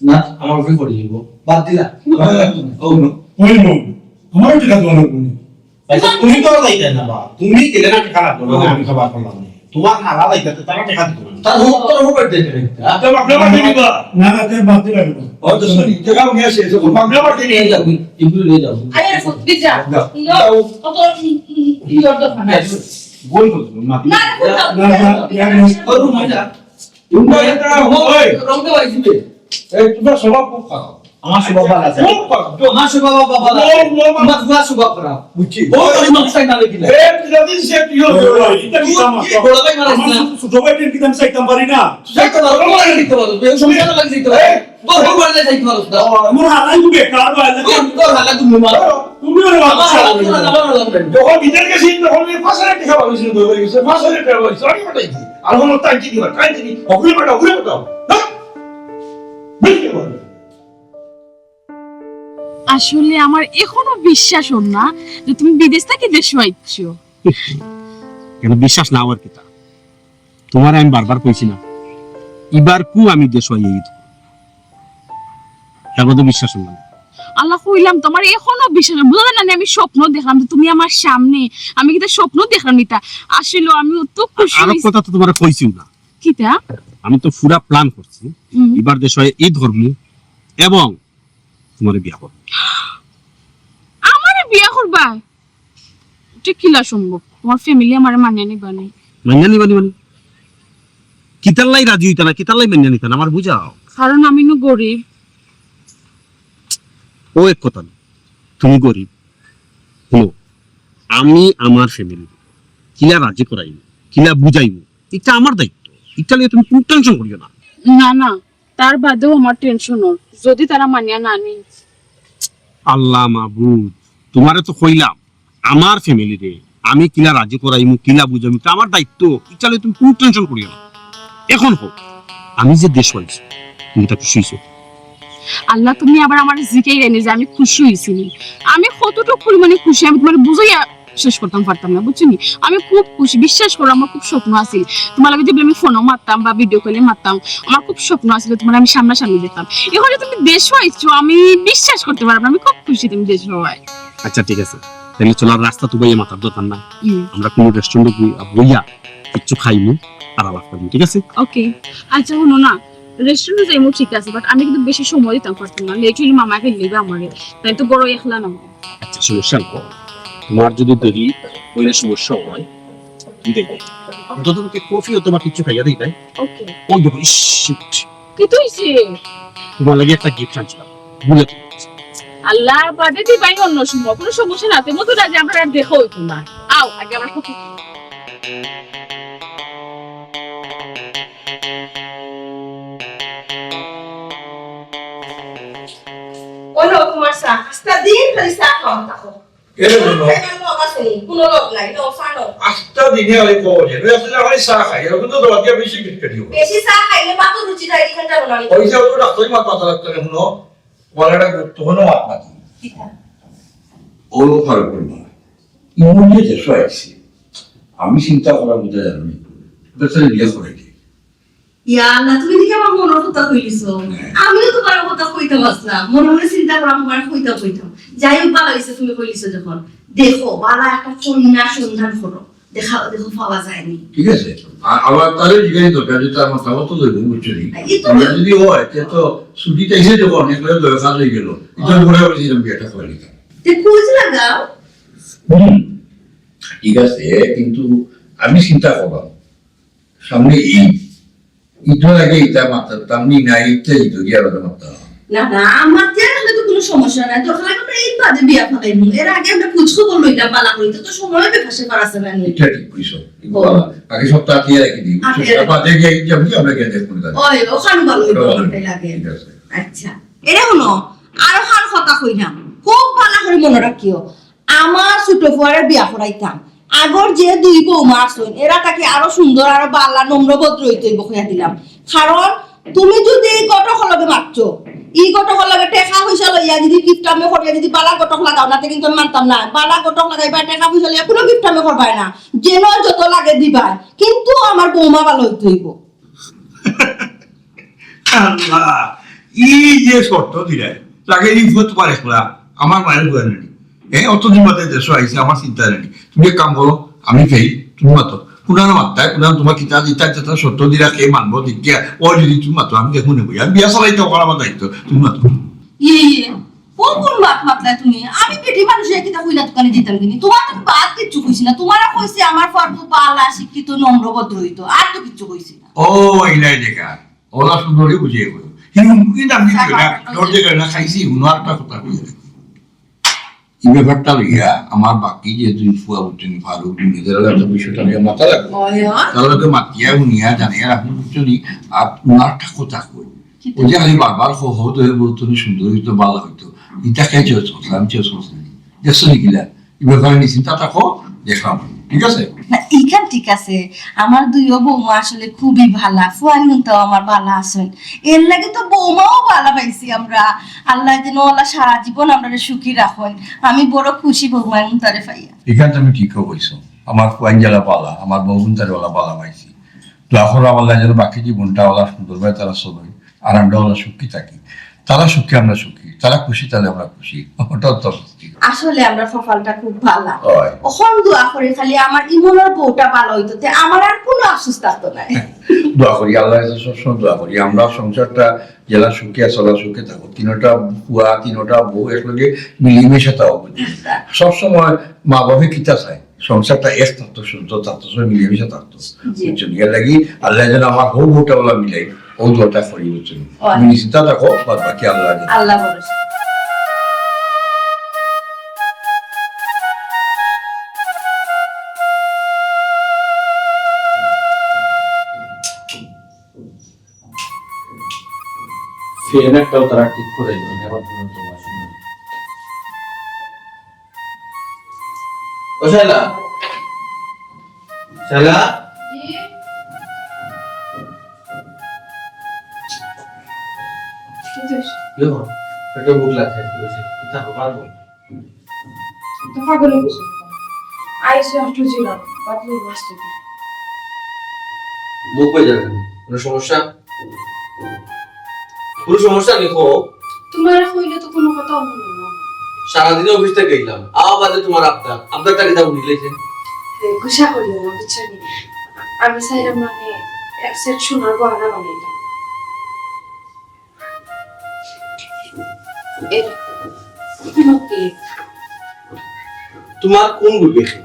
না, আমার উপরে পড়ে যাবো। বাদ দিলা? হ্যাঁ। ও, না। ওই নয়। আমারও টেকা দেওয়া লাগবে না। আচ্ছা, তুমি তো আর যাইতে না বা, তুমি গেলে না টেকা লাগবে না, আমি খাবার করলাম না। তোমার খালা যাইতে তো তারা টেকা দিত না। তার হোক, তোর হোক, আর দিতে না। তো বাপরে বাপরে দিবা। না, না, তার বাপরে বাপরে। ও তো শুনি, টেকা নিয়ে আসে, তো বাপরে বাপরে নিয়ে যাও। এগুলো নিয়ে যাও। আরে, সত্যি যা। যাও। নো, যাও। কত ই, ই, ই অর্ডার খানা। বই করছো, মাটি। না, না, না, না, না, না। করো না, যা। তোমরা এটা, ওই। রঙটা পাইছি রে। এই, তোমার স্বভাব খুব খারাপ। আমার স্বভাব ভালো আছে। খুব খারাপ। আমার স্বভাব বাবা ভালো। ও, ও, আমার তোমার স্বভাব খারাপ। বুঝছি। ও, তোর মুখ সাইড না দেখি না। এ, তুই যদি সে তুই ও, ও, ও, এটা কি তুই আমার কি বড় ভাই মারা আমার না? ছোট, ছোট ভাই, তুই কি আমি চাইতাম পারি না? চাইতে পারো, তোমার চাইতে পারো। এই সমস্যা না লাগে চাইতে পারো। এই, তোর হোক বাড়িতে চাইতে পারো না। আমার হালাই তুমি বেকার ভাই, তোর, তোর হালাই তুমি মারো। তুমি ওরে বাবা আমার হালাই তুমি মারো, আমার হালাই তুমি। যখন নিজের কাছে তখন এই পাঁচ হাজার টাকা পাইছি, ধরে গেছে, পাঁচ হাজার টাকা পাইছি, আমি পাঠাইছি। আর কোনো টাইম চিনি না, টাইম চিনি, অগুলো পাঠাও, অগুলো পাঠাও। হ্যাঁ? বুঝতে পারো। আসলে আমার এখনো বিশ্বাস হর না যে তুমি বিদেশ থাকি দেশো আইছো। কেন বিশ্বাস না হওয়ার কিতা? তোমারে আমি বারবার কইছি না, ইবার কু আমি দেশো আইয়া ঈদ করমু। তার মধ্যে বিশ্বাস হর না। আল্লাহ কইলাম তো, আমার এখনো বিশ্বাস হর না। বুঝো না, আমি স্বপ্ন দেখলাম যে তুমি আমার সামনে, আমি কিতা স্বপ্ন দেখলাম ইতা। আসলে আমি অত খুশি আরো হইছি। কথা তো তোমারে কইছিও না। কিতা? আমি তো পুরা প্ল্যান করছি, হুম। ইবার দেশো আইয়া ঈদ করমু এবং তোমারে বিয়া করমু। আমারে বিয়া করবা? এটা কিলা সম্ভব? তোমার ফ্যামিলি আমারে মানিয়া নিবা নি? মানিয়া নিবা নি মানে? কিতার লাগি রাজি হইতা না, কিতার লাগি মানিয়া নিতা না, আমার বুঝাও। কারণ আমি নু গরিব। ও এক কথা না, তুমি গরিব। হুনো, আমি আমার ফ্যামিলি কিলা রাজি করাইমু, কিলা বুঝাইমু, এটা আমার দায়িত্ব। এটা লইয়া তুমি কোনো টেনশন করিও না। না, না, তার বাদেও আমার টেনশন হর, যদি তারা মানিয়া না নেয়। আল্লাহ মাবুদ, তোমারে তো কইলাম, আমার ফ্যামিলি রে, আমি কিলা রাজি করাইমু, কিলা বুঝাইমু, এটা আমার দায়িত্ব। এটা লইয়া তুমি কোনো টেনশন করিও না। এখন হোক, আমি যে দেশো আইছি, তুমি এটা খুশি হইছো? আল্লাহ, তুমি আবার আমারে জিকাইরায় নি যে আমি খুশি হইছি নি। আমি কতটুকু পরিমাণে খুশি, আমি তোমারে বুঝাইয়া শেষ করতাম পারতাম না, বুঝছো নি? আমি খুব খুশি, বিশ্বাস করো, আমার খুব স্বপ্ন আছিল তোমার লগে যদি আমি ফোনো মারতাম বা ভিডিও কলে মারতাম, আমার খুব স্বপ্ন আছিল তোমারে আমি সামনাসামনি দেখতাম। এখন যে তুমি দেশো আইছো, আমি বিশ্বাস করতে পারলাম না, আমি খুব খুশি তুমি দেশো আইছো। আচ্ছা, ঠিক আছে, তাহলে চলো, আর রাস্তা তো বইয়া মাতার দরকার নাই। হুম। আমরা কোনো রেস্টুরেন্টে বইয়া কিচ্ছু খাইমু আর আলাপ করমু, ঠিক আছে? ওকে। আচ্ছা, হুনো না, রেস্টুরেন্টে যাইমু ঠিক আছে, but আমি কিন্তু বেশি সময় দিতাম পারতাম না, লেট হইলে মামায় ফেল দিবা আমারে, তাই তো বড় একলা না। আচ্ছা, সমস্যা নাই, তোমার যদি দেরি হইলে সমস্যা হয়, তুমি দেখো, অন্তত তোমাকে কফি অথবা কিচ্ছু খাইয়া দিই, তাই? ওকে। ওই দেখো, ইস, shit। কিতা হইছে? তোমার লাগি একটা গিফট আনছিলাম, ভুলে তো গেছি। আল্লাহ, বাদে দিবায় অন্য সময়, কোনো সমস্যা না, তুমি তো রাজি, আমরা আর দেখা হইতো না। আও, আগে আমার কফি। ও লো, তোমার চা, আস্তা দিন খালি চা খাওয়া থাকো। এরে হুনো। কোনো লগ আছে নি, কোনো লগ নাই, নাও, চা নাও। আস্তা দিনে আরে কও যে, নয় আসলে আমি চা খাই, এরকম তো তোমাকে বেশি গিফট দিও। বেশি চা খাইলে মাথা রুচি যায়, এখান যাবো না। ওই যে ওটা ডাক্তারি মাত মাথা লাগতো না, হুনো। বলে একটা গুরুত্বপূর্ণ মাত মাতি। কিতা? ও ফারুক মা, ইমন যে দেশো আইছে, আমি চিন্তা করার মধ্যে জানো নি, বেচারি বিয়া করে কি? ইয়া আল্লাহ, তুমি দেখি আমার মনর কথা কইলিছো। আমিও তোমার কথা কইতাম আসলাম। মনে মনে চিন্তা করা আমার কইতাম কইতাম। যাই হোক, ভালো হইছে তুমি কইলিছো যখন। দেখো, বালা একটা কন্যা সন্ধান করো। দেখা, দেখো, পাওয়া যায়নি। ঠিক আছে? আ-, আবার তারে জিজ্ঞাসা দরকার যে তার মতামত তো লইব, বুঝছো নি? এই তো আমরা যদি হয়, তে তো ছুটি চাইছে যখন, একবারে দরকার হয়ে গেল। এটা ঘুরে আবার যেরকম বিয়েটা করে নিতাম। তে খোঁজ লাগাও। হুম, ঠিক আছে, কিন্তু আমি চিন্তা করলাম, সামনে ঈদ, ঈদর আগে ইতা মাততাম নি না, ঈদটা ঈদ গিয়া আলাদা মাততাম। না, না, আমার তে আসলে তো কোনো সমস্যা নাই। দরকার লাগে আমরা ঈদ বাদে বিয়া ফালাইমু। এর আগে আমরা খোঁজ খবর লইতাম, বালা করি। তো, তো সময় ব্যাপার স্যাপার আছে না নি? এটা ঠিক কইছো। ও। আগে সব তাকিয়ে রাখি দিই। আগে আর বাদে গিয়া ঈদ যাবো, আমরা গিয়া দেখবো না। ওই, ওখানে ভালো হইতো, ওটা ভালো। আমারটাই লাগে। ঠিক আছে। আচ্ছা। এরে হুনো, আরো কার কথা কইলাম। খুব ভালো করে মনে রাখিও। আমার ছোট ফুয়ারে বিয়া করাইতাম। আগর যে দুই বৌমা আছইন, এরা থাকি আরো সুন্দর, আরো বালা, নম্র ভদ্র হইতে হইব কইয়া দিলাম। কারণ তুমি যদি এই ঘটকর লগে মাতছো, এই ঘটকর লগে টেকা পয়সা লইয়া যদি কিপটামি করিয়া যদি বালা ঘটক লাগাও না, তে কিন্তু আমি মানতাম না। বালা ঘটক লাগাইবা, টেকা পয়সা লইয়া কুনু কিপটামি করবায় না, যেন যত লাগে দিবায়, কিন্তু আমার বৌমা ভালা অইতে অইবো। আল্লাহ, ই যে শর্ত দিলায়, লাগে ই ফুয়া তুমার একলা, আমার মায়ের ফুয়া নানি। এ, অতদিন বাদে দেশো আইছে, আমার চিন্তা নাই। তুমি এক কাম করো, আমি যাই, তুমি মাতো। কুনানো মাত্তায়, কুনানো তুমার কিতা দিতা, যেতা শর্ত দিলা, কে মানবো, দেখিয়া, ও যদি তুমি মাতো, আমি দেখমু নে বই। আমি বিয়া চালাইতে পারবো না দায়িত্ব, তুমি মাতো। ইয়ে, ইয়ে, ও কুন মাত মাতলায় তুমি? আমি বেটি মানুষ, এ কিতা কইলা তুকানি দিতাম কিনি? তুমার তো বাদ কিচ্ছু কইছি না। তুমারে কইছি আমার ফুয়া বউ বালা, শিক্ষিত, নম্র, ভদ্র অইতো, আর তো কিচ্ছু কইছি না। ও, ইলাই দেখা, ওলা সুন্দরী বুঝে কই। কিন্তু কিন্তু আমি কই না, ডর দেখে না, খাইছি, হুনো একটা কথা কই। এই ব্যাপারটা লইয়া আমার বাকি যে দুই ফুয়া বুঝছনি, ফারুক, জুনিয়র, এরা তো বিষয়টা নিয়ে মাথা রাখবো। তারা তো মাতিয়া হুনিয়া জানিয়া রাখবো, বুঝছনি? আর তোমার একটা কথা কই, ওই যে আমি বারবার হো হো ধরে বলতো, "নি সুন্দর অইতো, বালা অইতো।" ইটা কে চেয়েছ? আমি চেয়েছ না। দেখছো নি কিলা? এই ব্যাপারে নিশ্চিন্তা থাকো, দেখলাম। ঠিক আছে? না, ইখান ঠিক আছে। আমার দুইও বৌমা আসলে খুবই বালা। ফুয়াইন হুনতাও আমার বালা আছইন। এর লাগি তো বৌমাও বালা পাইছি আমরা। আল্লায় যেন ওলা সারা জীবন আমরারে সুখী রাখইন। আমি বড় খুশি বৌমা হুনতারে পাইয়া। ইখান তুমি ঠিক কইছো। আমার ফুয়াইন যেলা বালা, আমার বউ হুনতারে ওলা বালা পাইছি। দোয়া করো আল্লায় যেন বাকি জীবনটা ওলা সুন্দরভাবে তারা চলইন। আর আমরা ওলা সুখী থাকি। তারা সুখে আমরা সুখী, তারা খুশি তাইলে আমরা খুশি। ওটা তো সত্যি। আসলে আমরা কপালটা খুব বালা। অয়। অখন দোয়া করি খালি আমার ইমনর বউটা বালা অইতো, তে আমার আর কুনু আফসোস থাকতো নায়। দোয়া করি, আল্লার কাছে সবসময় দোয়া করি, আমরা সংসারটা যেলা সুখে আছে, ওলা সুখে থাকো। তিনোটা ফুয়া, তিনোটা বউ একলগে মিলিমিশে থাকো। সবসময় মা বাপে কিতা চায়? সংসারটা এক থাকতো, সুন্দর থাকতো, সবাই মিলেমিশে থাকতো। জি। বুঝছো? এর লাগি আল্লায় যেন আমার হউ বউটা ওলা মিলাই, ও দোয়াটা করি, বুঝছো? ও। তুমি নিশ্চিন্তা থাকো, বাদ বাকি আল্লাহ জানে। আল্লাহ ভরসা। ফ্যান একটাও তারা ঠিক করে দিল না, এখন পর্যন্ত বাসি না। ও শালা, শালা। জি। কি হইছে? ইয়ো, পেটে ভুক লাগছে, কি হইছে? কিতা খাবার বল? তো পাগল অই গেছো। আইসো একটু জিরাও, বাদ লইবো আস্তে করে। মুখ হয়ে যাবে। কোনো সমস্যা? কোনো সমস্যা নেই, কও। তোমার কইলে তো কোনো কথা হুনো না। সারাদিন অফিস থেকে এলাম, আওয়া বাদে তোমার আবদার, আবদারটা কিতা ভুলি গেলাইছো? এ, গুসা করিও না, বুঝছো নি? আমি চাইলাম মানে এক সেট সোনার গয়না বানাইতাম। এ, তোমার কোন বিবেকে?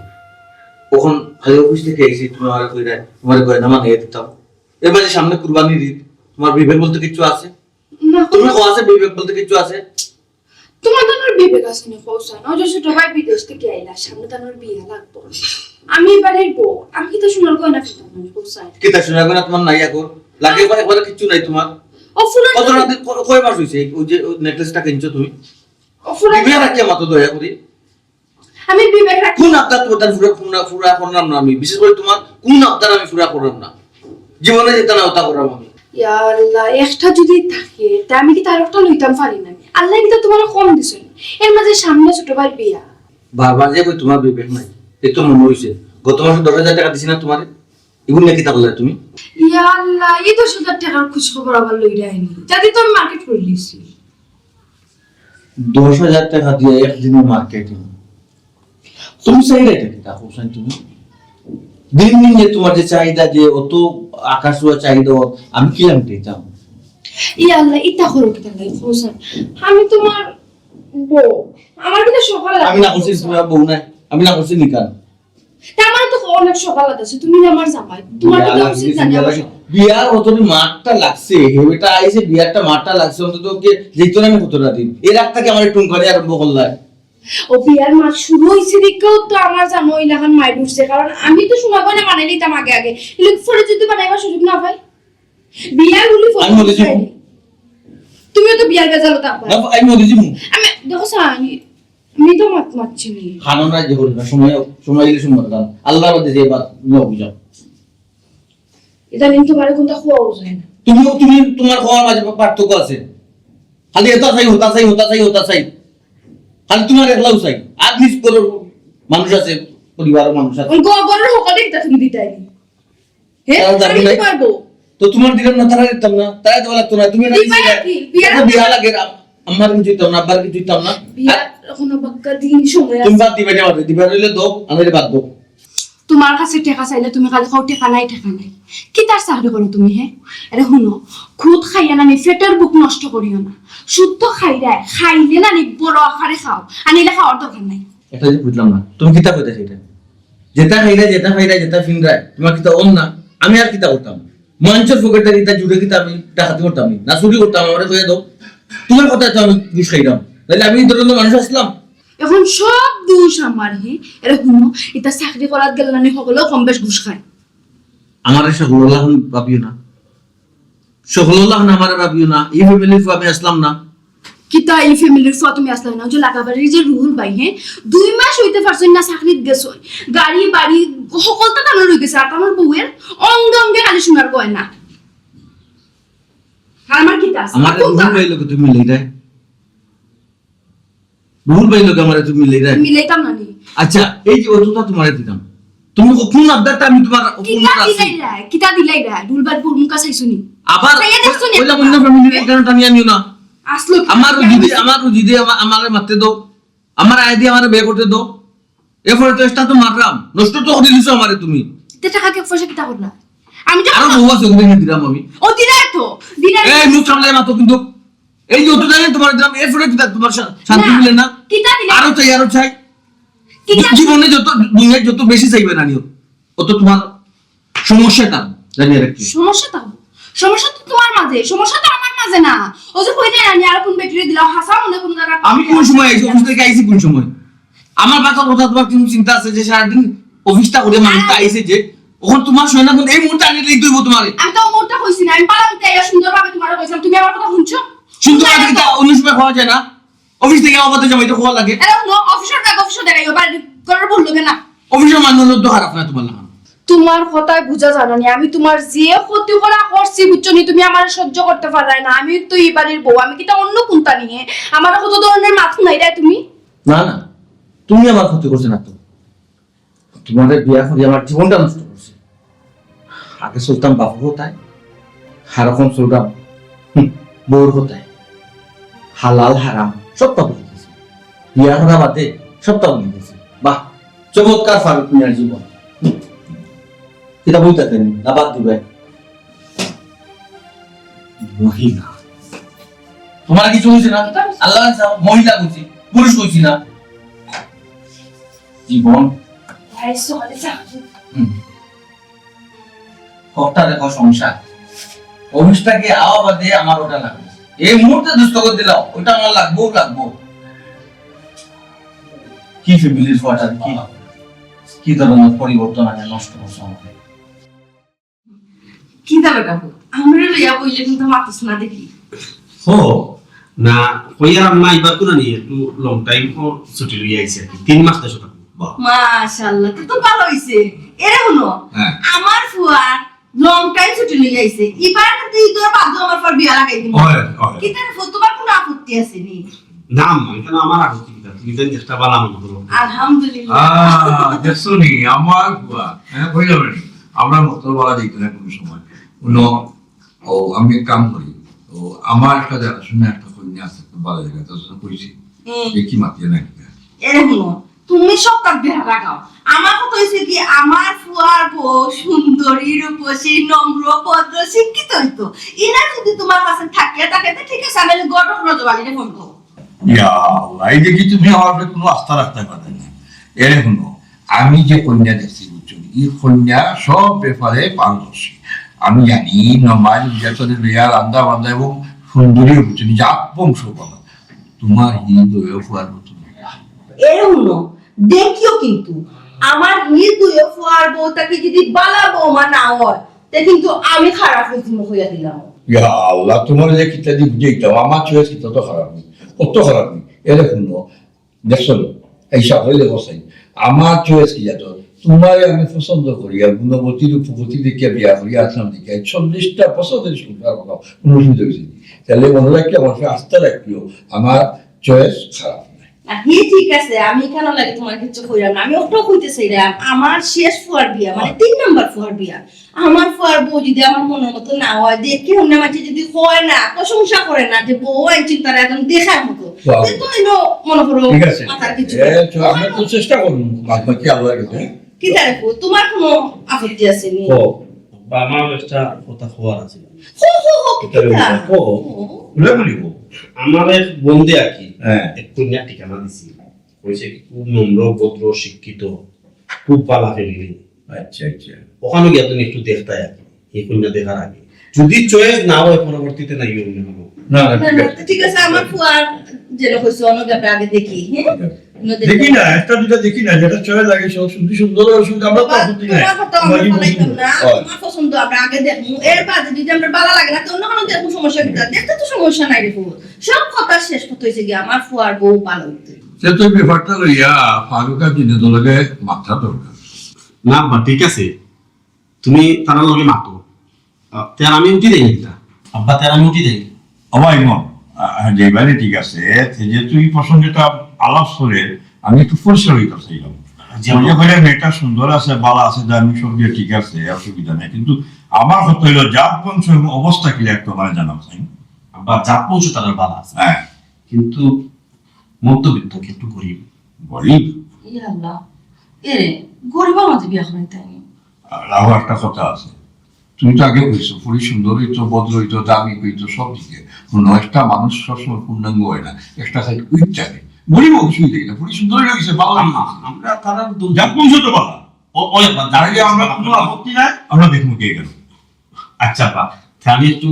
অখন খালি অফিস থেকে এসে তুমি আমারে কইরায়, তোমার গয়না বানাইয়া দিতাম। এর মাঝে সামনে কুরবানির ঈদ, তোমার বিবেক বলতে কিচ্ছু আছে? না। তুমি কও আছে বিবেক বলতে কিচ্ছু আছে? তোমার তো আমার বিবেক আছে নি, কও চাইন। ওই যে ছোট ভাই বিদেশ থেকে আইলা, সামনে তো আমার বিয়া লাগবো। আমি এবারে বউ, আমি কিতা সোনার গয়না কিনতাম না, কও চাইন। কিতা সোনার গয়না তোমার নাই এখন? লাগে বা একবারে কিচ্ছু নাই তোমার। ও ফুরান কত রাতে ক-, কয় মাস হইছে এই, ওই যে নেকলেসটা কিনছো তুমি? ও ফুরান বিবেক রাখিয়া মাতো দয়া করি। আমি বিবেক রাখি। কোন আবদার তোমার তার পুরা, পুরা, পুরা করলাম না আমি? বিশেষ করে তোমার কোন আবদার আমি পুরা করলাম না? জীবনে যেটা না ওটা করলাম আমি। ইয়া আল্লাহ, একটা যদি থাকে, তা আমি কিতা আরোকটা লইতাম পারি না? আল্লায় কিতা তোমারে কম দিছইন? এর মাঝে সামনে ছোট ভাইর বিয়া। বারবার যে কই তোমার বিবেক নাই, এই তো মনে হইছে, গত মাসে দশ হাজার টাকা দিছি না তোমারে? এগুলো নিয়ে কিতা করলায় তুমি? ইয়া আল্লাহ, এই দশ হাজার টাকার খোঁজ খবর আবার লইরায় নি। যাতে তো আমি মার্কেট করি লিছি। দশ হাজার টাকা দিয়া একদিনে মার্কেটিং। তুমি চাইরায় কিতা, কও চাইন তুমি? দিন দিন যে তোমার যে চাহিদা, যে অত আকাশ ছোঁয়া চাহিদা, আমি কিলান দিতাম? ইয়া আল্লাহ, ইতা করো কিতা লাগি, কও চাইন? আমি তোমার বউ, আমার কিতা সকাল আমি না করছি, তোমার বউ নাই, আমি না করছি নিকান। তা আমার তো অনেক সকাল আছে, তুমি আমার জামাই, তোমার তো উচিত জানি আমার। বিয়ার অত মাঠটা লাগছে, হেবেটা আইছে, বিয়ারটা মাঠটা লাগছে, অন্তত ওকে যেত না আমি কতটা দিন। এর আগ থেকে আমার টুনকানি আরম্ভ করলায়। ও বিয়ার মাঠ শুরু হইছে দেখেও তো আমার জানো ওই লাখান মাইর উঠছে, কারণ আমি তো সোনা গয়না বানাই নিতাম আগে আগে, ইলে পরে যদি বানাইবার সুযোগ না পাই, বিয়ার উলি আমি মরে যাবো। তুমিও তো বিয়ার বেজালো থাকবা। না, আমি মরে যাবো। আমি, দেখো চাইন, আমি তো মাত মাতছি নি। খানো না যে করি না, সময়, সময় এলে সময় খান। আল্লাহর বাদে যে বাত ন বুঝাও। ইদানিং তোমার কোনটা খোয়াও যায় না। তুমি, তুমি, তুমার কওয়ার মাঝে পার্থক্য আছে। খালি এটা চাই, ওটা চাই, ওটা চাই, ওটা চাই। খালি তুমার একলাউ চাই। আর নিজ করো মানুষ আছে, পরিবারর মানুষ আছে। ঘরর হকলে ইতা তুমি দিতায় নি। হে? তারা দাবি আমি নাই। পারবো। তো তুমার দিলাম না, তারা দিতাম না। তারা দেওয়া লাগতো না। তুমি না দিবা দিছিলে। কি? বিয়া এটা বিয়া লাগে না। আমার কিছু দিতাম না, আব্বার কিছু দিতাম না। বিয়া আর এখনো বাক্কা দিন সময় তুমি আছে। বাদ দিবা না, দিবা হইলে দাও, আমি বাদ দাও। তুমার কাছে টেকা চাইলে তুমি খালি কও, "টেকা নাই, টেকা নাই।" কিতার চাকরি করো তুমি, হে? আরে হুনো, খুদ খাইয়া নানি পেটর ভুক নষ্ট করিও না। শুদ্ধ খাইরায়, খাইলে নানি বড় আকারে খাও, আনিলে খাওয়ার দরকার নাই। এটা যে বুঝলাম না, তুমি কিতা কইতায় সেটা? যেটা খাইরায়, যেটা খাইরায়, যেটা ফিনরায়, তুমার কিতা অন না? আমি আর কিতা করতাম? মানষর পকেটে কিতা জুড়ে কিতা আমি ডাকাতি করতাম নি? না চুরি করতাম, আমারে কইয়া দাও। তুমার কথায় তো আমি ঘুষ খাইরাম, তাইলে আমি এই ধরনের মানুষ আছলাম? এখন সব দোষ আমার, হে? এরে হুনো, ইতা চাকরি করাত গেলে নানি হকলেউ কম বেশ ঘুষ খায়। আমারে সকল লাখান ভাবিও না, সকল লাখান আমারে ভাবিও না। ই ফ্যামিলির ফুয়া আমি আছলাম না। কিতা ই ফ্যামিলির ফুয়া তুমি আছলায় না? ওই যে লাগাবাড়ির যে রুহুল ভাই, হে, দুই মাস অইতে পারছইন না চাকরিত গেছইন, গাড়ি বাড়ি হকলতা তানর অইগেছে, আর তানর বউয়ের অঙ্গে অঙ্গে খালি সোনার গয়না। আর আমার কিতা আছে? আমার কোনটা? রুহুল ভাইর লগে তুমি মিলাইরায়। রুহুল ভাইর লগে আমারে তুমি মিলাইরায়। মিলাইতাম না নি। আচ্ছা, এই যে অতটা তুমারে দিলাম, তুমি কোন আবদারটা আমি তুমার কিতা দিলাইরায়? কিতা দিলাইরায়? রুহুল ভাইর বউর মুখ চাইছো নি? আবার চাইয়া দেখছো নি? কইলাম অন্য ফ্যামিলির কেন টানিয়া আনিও না। আসলো কি? আমার রুজি দি, আমার রুজি দি আমা-, আমারে মারতে দাও, আমার আয় দি আমারে বিয়া করতে দাও। এরপরে তো এটা তো মারলাম, নষ্ট তো করি দিছো আমারে তুমি। তে টেকা কে পয়সা কিতা করলা? আমি তো আরো বউ আছে, ওগুলো নিয়ে দিলাম আমি। ও দিলাই তো, দিলাই। এই মুখ সামলাই মাতো কিন্তু, এই যে অত জানি তোমার দিলাম, এরপরে কিতা তোমার শা-, শান্তি না। মিলে না? কিতা দিলাই? আরো চাই, আরো চাই। কিতা? জী-, জীবনে যত, দুনিয়ায় যত বেশি চাইবে না নিও, অত তোমার সমস্যাটা জানিয়ে রাখছি। সমস্যা তো, সমস্যা তো তোমার মাঝে, সমস্যা তো আমার মাঝে না। ও যে কইলে আমি আর কোন বেটিরে দিলাম, হাসা মনে কোন জায়গা আমি কোন সময় আইছি, অফিস থেকে আইছি কোন সময়? আমার বাচ্চার কথা তোমার কোনো চিন্তা আছে যে সারাদিন অফিসটা করে মানুষটা আইছে যে, ওখান তোমার সয় না, এই মুহূর্তে আনিলেই দইব তোমারে। আমি তো মুহূর্তে কইছি না, আমি পাড়া দিতে আইয়া সুন্দরভাবে তোমারে কইছিলাম, তুমি আমার কথা শুনছো? সুন্দর কথা কিতা অন্য সময় কওয়া যায় না? অফিস থেকে আবার যাবো, এটা কওয়া লাগে। আরে হুনো, অফিসর ব্যাগ অফিসো দেখাইও, বাড়ির ঘরের বললো কেন? অফিসর মানুষ তো খারাপ না তোমার লাখান। তোমার কথায় বুঝা যায় না নি, আমি তোমার যে ক্ষতি করা করছি, বুঝছো নি, তুমি আমার সহ্য করতে পারায় না। আমি তো এই বাড়ির বউ, আমি কিতা অন্য কোনটা নিয়ে? আমার কত ধরনের মাথা নাই রে তুমি। না, না, তুমি আমার ক্ষতি করছো না তো। তোমারে বিয়া করি আমার জীবনটা নষ্ট করছে। আগে চলতাম বাপর কথায়, আর এখন চলতাম, হুম, বউর কথায়। হালাল হারাম সবটা ভুলি গেছি। বিয়া করা বাদে সবটা ভুলি গেছি। বাহ, চমৎকার ফারুক মিয়ার জীবন। হুম। কিতা বলতে না বাদ দিবে? মহিলা। তোমার কিছু হইছে না? আল্লাহ জানে, মহিলা কইছি, পুরুষ কইছি না। জীবন। হুম। হকটা দেখো সংসার। অফিসটাকে আওয়া বাদে আমার ওটা লাগবে। এই মুহূর্তে দুস্থ করে দিলাও, ওটা আমার লাগবো, লাগবো। কি ফ্যামিলির কোয়ার্টার, কি, কি ধরনের পরিবর্তন আনে নষ্ট করছে আমাকে। কি দাও কাকু? আমরা লইয়া বইলে কিন্তু মাতিস না দেখি। হো, না, কইয়ার আম্মা ইবার কোন নিয়ে একটু লং টাইম ও ছুটি লইয়া আইছে আর কি। তিন মাস দেশে থাকবো। বাহ। মাশাআল্লাহ, তো, তো ভালো হইছে। এরে হুনো, হ্যাঁ। আমার ফুয়া লং টাইম ছুটি লইয়া আইছে। ইবার কিন্তু ঈদর বাদে আমার ফুয়ার বিয়া লাগাই দিমু। হয়, হয়। কি তার ফুয়া তোমার কোনো আপত্তি আছে নি? না, আম্মা, এখানে আমার আপত্তি কি? তুমি তো চেষ্টা বালা মনে করো। আলহামদুলিল্লাহ। আহ, দেখছো নি, আমার ফুয়া, হ্যাঁ, কই যাবে নি? আমরা মতো বলা যাইতো না কোনো সময়। কোনো, ও, আমি এক কাম করি। ও, আমার একটা জানাশোনা একটা কন্যা আছে, একটা ভালো জায়গা, তার সাথে কইছি। হুম। দেখি মাতিয়ে না কিনা। এরে হুনো, তুমি সব কাজ বেহারা গাও। আমার কথা হইছে কি, আমার ফুয়ার বউ সুন্দরী, রূপসী, নম্র, ভদ্র, শিক্ষিত হইতো। ইনা যদি তোমার কাছে থাকে, তাকে তো ঠিক আছে, আমি গঠন রজবালিরে ফোন করবো। ইয়া আল্লাহ, এই দেখি তুমি আমার উপরে কোনো আস্থা রাখতে পারো না। এরে হুনো, আমি যে কন্যা দেখছি, বুঝছো নি? এই কন্যা সব ব্যাপারে পারদর্শী। আমি জানি, নমাজ, নির্যাতনের মেয়া, রান্দা বান্দা এবং সুন্দরী, বুঝছো নি? জাত বংশ বলা। তোমার হৃদয় ফুয়ার মতো মেয়া। এরে হুনো, দেখিও কিন্তু, আমার হৃদয় ফুয়ার বউটাকে যদি বালা বৌমা না হয়, তে কিন্তু আমি খারাপ হইতে মুখ হইয়া দিলাম। ইয়া আল্লাহ, তোমার যে কিতা দি বুঝাইতাম, আমার চয়েস কিতা তো খারাপ নেই, কত খারাপ নেই। এরে হুনো, দেখছো নি? এইসব হইলে বসাই। আমার চয়েস কি জানো? তোমারে আমি পছন্দ করি, আর গুণবতী রূপবতী দেখিয়া বিয়া করি আসলাম দেখিয়া, এই চল্লিশটা বছর ধরি সংসার করলাম, কোনো অসুবিধা হয়েছে নি? তাহলে মনে রাখিও, আমার সে আস্থা রাখিও, আমার চয়েস খারাপ নাই। না, হে ঠিক আছে, আমি কেন লাগে তোমার কিছু কইলাম না, আমি ওটাও কইতে চাইলাম, আমার শেষ ফুয়ার বিয়া, মানে তিন নাম্বার ফুয়ার বিয়া, আমার ফুয়ার বউ যদি আমার মনের মতো না হয়, দেখে অন্য মাঝে যদি হয় না, প্রশংসা করে না যে বউ আনছি তারা একদম দেখার মতো, বাহ। তে তো এলো মনে করো ঠিক আছে। মাথার কিছু এ, তো আমরা তো চেষ্টা করবো, বাদ বাকি আল্লাহর কাছে। কি জানে গো, তোমার কোনো আপত্তি আছে নি? ও, বা আমার একটা কথা খবর আছে। হো, হো, হো, কি কিতা রে কথা? বাবা? ও, ও। খুলে বলি গো। আমার এক বন্ধে আর কি, হ্যাঁ। এক কন্যা ঠিকানা দিছি। কইছে কি, খুব নম্র, ভদ্র, শিক্ষিত, খুব ভালা family। আচ্ছা, আচ্ছা। ওখানে গিয়া তুমি একটু দেখতায় আর কি, এই কন্যা দেখার আগে। যদি চয়েস না হয়, পরবর্তীতে না ইয়ে অন্য কোনো। না, না, না, ঠিক না, আছে। ঠিক আছে, আমার ফুয়ার যেটা কইছে, অন্য আমরা আগে দেখি, হ্যাঁ? ঠিক আছে। অন্য দেখি দেখি না, একটা দুইটা দেখি না, যেটা চয়েস লাগে, সব শুধু সুন্দর অসুবিধা, আমরা তো বাবা, আপত্তি নাই। তোমার কথা আমরা আমরা কিন্তু ফালাইতাম সুন্দর। না, হয়। তোমার পছন্দ আমরা আগে দেখমু, এর বাদে যদি আমরা ভালা লাগে না, তো অন্য কোনো দেখমু, সমস্যা কি? দেখতে তো সমস্যা নাই রে ফুয়া। সব কথা শেষ কথা হইছে কি, আমার ফুয়ার বউ ভালা হইতে। সে তো ব্যাপারটা লইয়া ফারুক আর জিনেদর লগে মাতা দরকার। না আব্বা, ঠিক আছে, তুমি তারার লগে মাতো। আহ, তে আর আমি উঠি দেই না। আব্বা, তে আর আমি উঠি দেই। ও ভাই মন, আহ, যে বাড়ি ঠিক আছে, তে যে তুই প্রসঙ্গে তো আলাপ করে, আমি একটু পরিষ্কার হইতে চাইলাম। জি, মনে আব্বা। করে মেয়েটা সুন্দর আছে, ভালা আছে, ধার্মিক সব দিয়ে ঠিক আছে, অসুবিধা নেই। কিন্তু আমার কথা হইলো, জাত বংশ এবং অবস্থা কি একটু আমারে জানাও, তাই না? আব্বা, জাত বংশ তারার ভালা আছে। হ্যাঁ। কিন্তু মধ্যবিত্ত, একটু গরিব। গরিব? ইয়া আল্লাহ, এরে, গরিবের মাঝে বিয়া করাই তাই নি? আর আরো একটা কথা আছে, তুমি তো আগে কইছো, ফুড়ি সুন্দর হইতো, ভদ্র হইতো, দামি হইতো, সব দিকে। কোনো একটা মানুষ সবসময় পূর্ণাঙ্গ হয় না, একটা সাইড উইক থাকে। গরিব অবশ্যই দেখি না, ফুড়ি সুন্দর হয়ে গেছে, ভালো হয়ে আম-, গেছে। আমরা তারা দুই জাত বংশ তো ভালো। ও, ওই আব্বা, তাহলে আমরা কোনো আপত্তি নাই, আমরা দেখবো কে গেল। আচ্ছা, বা, তে আমি একটু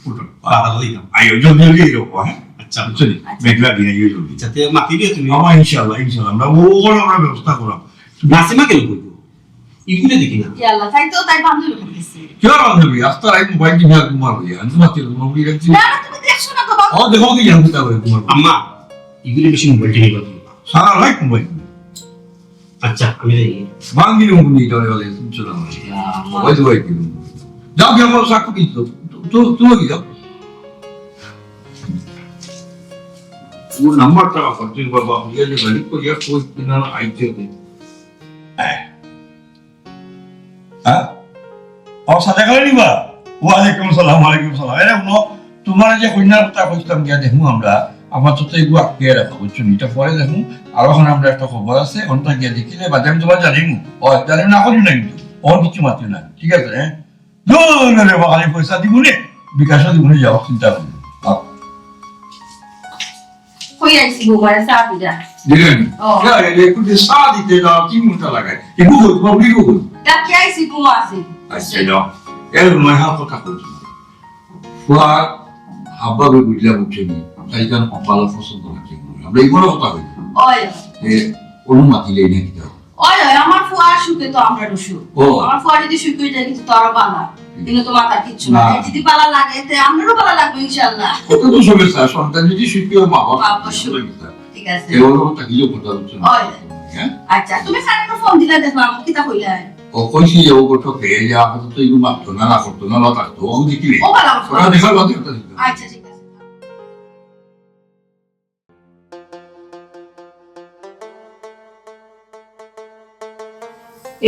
উঠো, বাতাস দিতাম। আইও, জলদি জলদি এরকম, হ্যাঁ? আচ্ছা। বুঝছো নি? আচ্ছা। মেঘলা দিন, আইও জলদি। আচ্ছা, তে মাতি দিও তুমি। আমার ইনশাআল্লাহ, ইনশাআল্লাহ। আমরা ও, ওর আমরা ব্যবস্থা করাম। নাসিমা কেন করবো? ইগুলো দেখি না। ইয়া আল্লাহ, তাই তো, তাই বান্ধবী হয়ে গেছে। কি আর বান্ধবী? আস্তা রাইত মোবাইল টিপি আর ঘুমার হইয়া। আমি তো মাতি ঘুমার হইয়া গেছি। না, না, তুমি দেখছো না তো, বাবা। ও, দেখো কি জানতে চাও ঘুমার। আম্মা, ইগুলো বেশি মোবাইল টিপি করবো। সারা রাইত মোবাইল টিপি। আচ্ছা, আমি যাই। ভাঙ্গির মুখ নিয়ে চলে গেলে, শুনছো না? আল্লাহ। ওই তো, ওই কি? যাও, যাও, যাও, সাক্ষী দিচ্ছ। তো, তো, তুমি কি যাও? ও নাম্বারটা অফার, তুই বাবা, ইয়ে যে গাড়ি করিয়া কই কিনা আইতে হবে। হ্যাঁ। হ্যাঁ? ও, সাথে করে নিবা? ওয়ালাইকুম সালাম, ওয়ালাইকুম সালাম। এরে হুনো, তোমার যে কইনার কথা কইতাম গিয়া দেখমু আমরা, আপাতত এগু আটকে রাখো, বুঝছো নি? এটা পরে দেখমু, আর ওখানে আমরা একটা খবর আছে, ওখানটা গিয়া দেখিলে বাদে আমি তোমার জানিমু। ও, জানি না করি না কিন্তু, ওর কিছু মাতি না, ঠিক আছে, হ্যাঁ? জোর রে বাবা, খালি পয়সা দিমু নে, বিকাশও দিমু নে, যাও, চিন্তা করি না। আও। কই আইছি গো, মানে চা পিঠা। দিলেন? ও। না, এ, এ, একটু যে চা দিতে দাও, তিন ঘন্টা লাগায়। এ, গো, গো, তোমার উড়ি গো, গো। ডাকি আইছি, ঘুম আছে। আচ্ছা, যাও। এর নয় হাত কথা কইছি। ফুয়া, হাব্বা বে বুঝলা বুঝছো নি? তাই কারণ কপাল পছন্দ হচ্ছে। আমরা এই বড় কথা হইল। ওই। এ, অনুমতি লেই না কিতা? ওই, ওই, আমার ফুয়ার সুখে তো আমরারও সুখ। ও। আমার ফুয়া যদি সুখে যায়, কিন্তু তো আরো বালা। হুম। কিন্তু তোমার তার কিচ্ছু না। না। যদি বালা লাগে, তে আমরারও বালা লাগবে, ইনশাআল্লাহ। কত তো শুভেচ্ছা, সন্তান যদি সুখী হয়, মা বাবা বাবা সুখী সুখ। হয়। ঠিক আছে। এ হলো তাকিয়ে কথা হচ্ছে না। ওই। হ্যাঁ? আচ্ছা, তুমি স্যারকে ফোন দিলা, দেখলাম, কিতা কইলা? ও কইছি যে ও বৈঠকে, এই যে আপাতত এই মাত্র না, না করতো না, না থাকতো, ও দেখি রে। ও বালা, ওরা দেখার বাদে একটা দিতে। আচ্ছা, ঠিক আছে।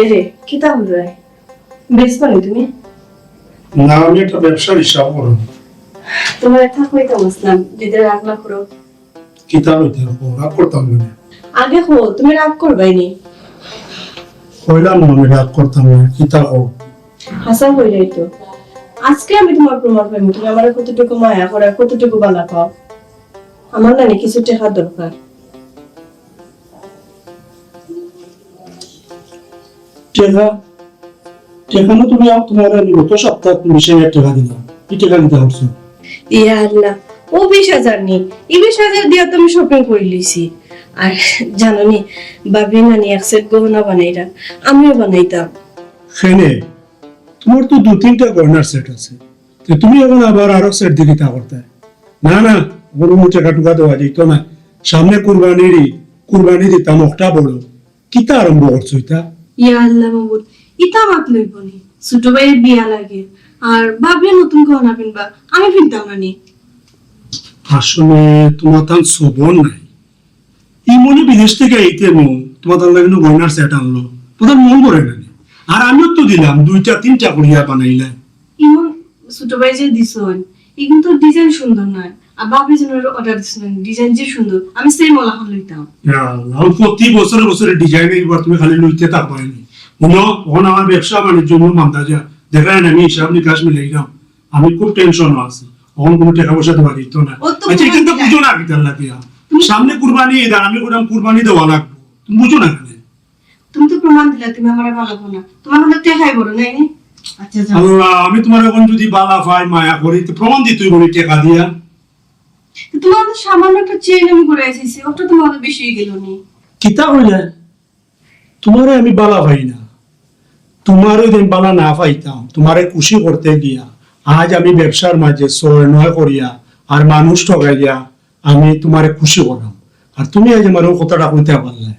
এরে, কিতা হলো রে? বেশ পারো তুমি? না, আমি একটা ব্যবসার হিসাব করো। তোমার একটা কইতাম আসলাম, যদি রাগ না করো। কিতা কইতাম, রাগ করতাম না। আগে কও, তুমি রাগ করবাই নি? কইলাম না, আমি রাগ করতাম না। কিতা কও? হাছা কইরায় তো। আজকে আমি তোমার প্রমাণ পাইমু, তুমি আমারে কতটুকু মায়া করো, কতটুকু বালা পাও। আমার নানি কিছু টেকা দরকার। টেকা? টেকা না, তুমি আ-, তোমার আমি গত সপ্তাহ তুমি বিশ হাজার টেকা দিলাম। কি টেকা দিতে পারছো? ইয়া আল্লাহ, ও বিশ হাজার নি, এই বিশ হাজার দিয়া তো আমি shopping করি লইছি। আর জানো নি, ভাবি নানি এক set গহনা বানাইরা, আমিও বানাইতাম। কেনে, তোমার তো দু তিনটা গহনার set আছে, তো তুমি এখন আবার আরো set দি কিতা করতায়? না, না, আমার অন্য টেকা টুকা দেওয়া যাইতো না। সামনে কুরবানির ঈদ, কুরবানি দিতাম, একটা বড়। কিতা আরম্ভ করছো ইতা? ইয়া আল্লাহ মাবুদ, ইতা মাত লইব নি? ছোট ভাইর বিয়া লাগে, আর ভাবিয়ে নতুন গহনা পিনবা, আমি পিনতাম না নি? আসলে তুমার তান সবর নাই। ইমনে বিদেশ থাকি আইতে নু তুমার তান লাগি নু গয়নার সেট আনলো, তুমার মন ভরে না নি? আর আমিও তো দিলাম দুইটা তিনটা করিয়া বানাইলা। ইমন ছোট ভাই যে দিছইন, ইগুন তো ডিজাইন সুন্দর নায়। আর ভাবি যেন অর্ডার দিছইন, ডিজাইন যে সুন্দর, আমি সেম অলাখান লইতাম। ইয়া আল্লাহ, প্রতি বছরে বছরে ডিজাইন, এইবার তুমি খালি লইতে থাকবায় নি। হুনো, অখন আমার ব্যবসা বাণিজ্য নু মান্দা যা, দেখরায় না, আমি হিসাব নিকাশ মিলাইরাম, আমি খুব টেনশন আছি। অখন কুনু টেকা পয়সা দেওয়া দিত না। ও তো আচ্ছা, বুঝো না। বুঝো না কিতার লাগিয়া? তুমি সামনে কুরবানি ঈদ, আর আমি কইরাম কুরবানি দেওয়া লাগবো, তুমি বুঝো না কেনে? তুমি তো প্রমাণ দিলা তুমি আমারে ভালা পাও না। তুমার কাছে টেকাই বড়, নায় নি? আচ্ছা, যাও। আল্লাহ, আমি তুমারে অখন যদি ভালা পাই, মায়া করি, তে প্রমাণ দিতে অইবো নি টেকা দিয়া। তো তুমার তো সামান্য একটা চেইন আমি ঘুরাই চাইছি, ওটা তুমার অনেক বেশি অই গেল নি। কিতা কইলে? তুমারে আমি ভালা পাই না, তুমারে যদি আমি ভালা না পাইতাম, তুমারে খুশি করতে গিয়া আজ আমি ব্যবসার মাঝে ছয় নয় করিয়া আর মানুষ ঠগাইয়া আমি তুমারে খুশি করলাম, আর তুমি আজ আমারে অউ কথাটা কইতে পারলায়।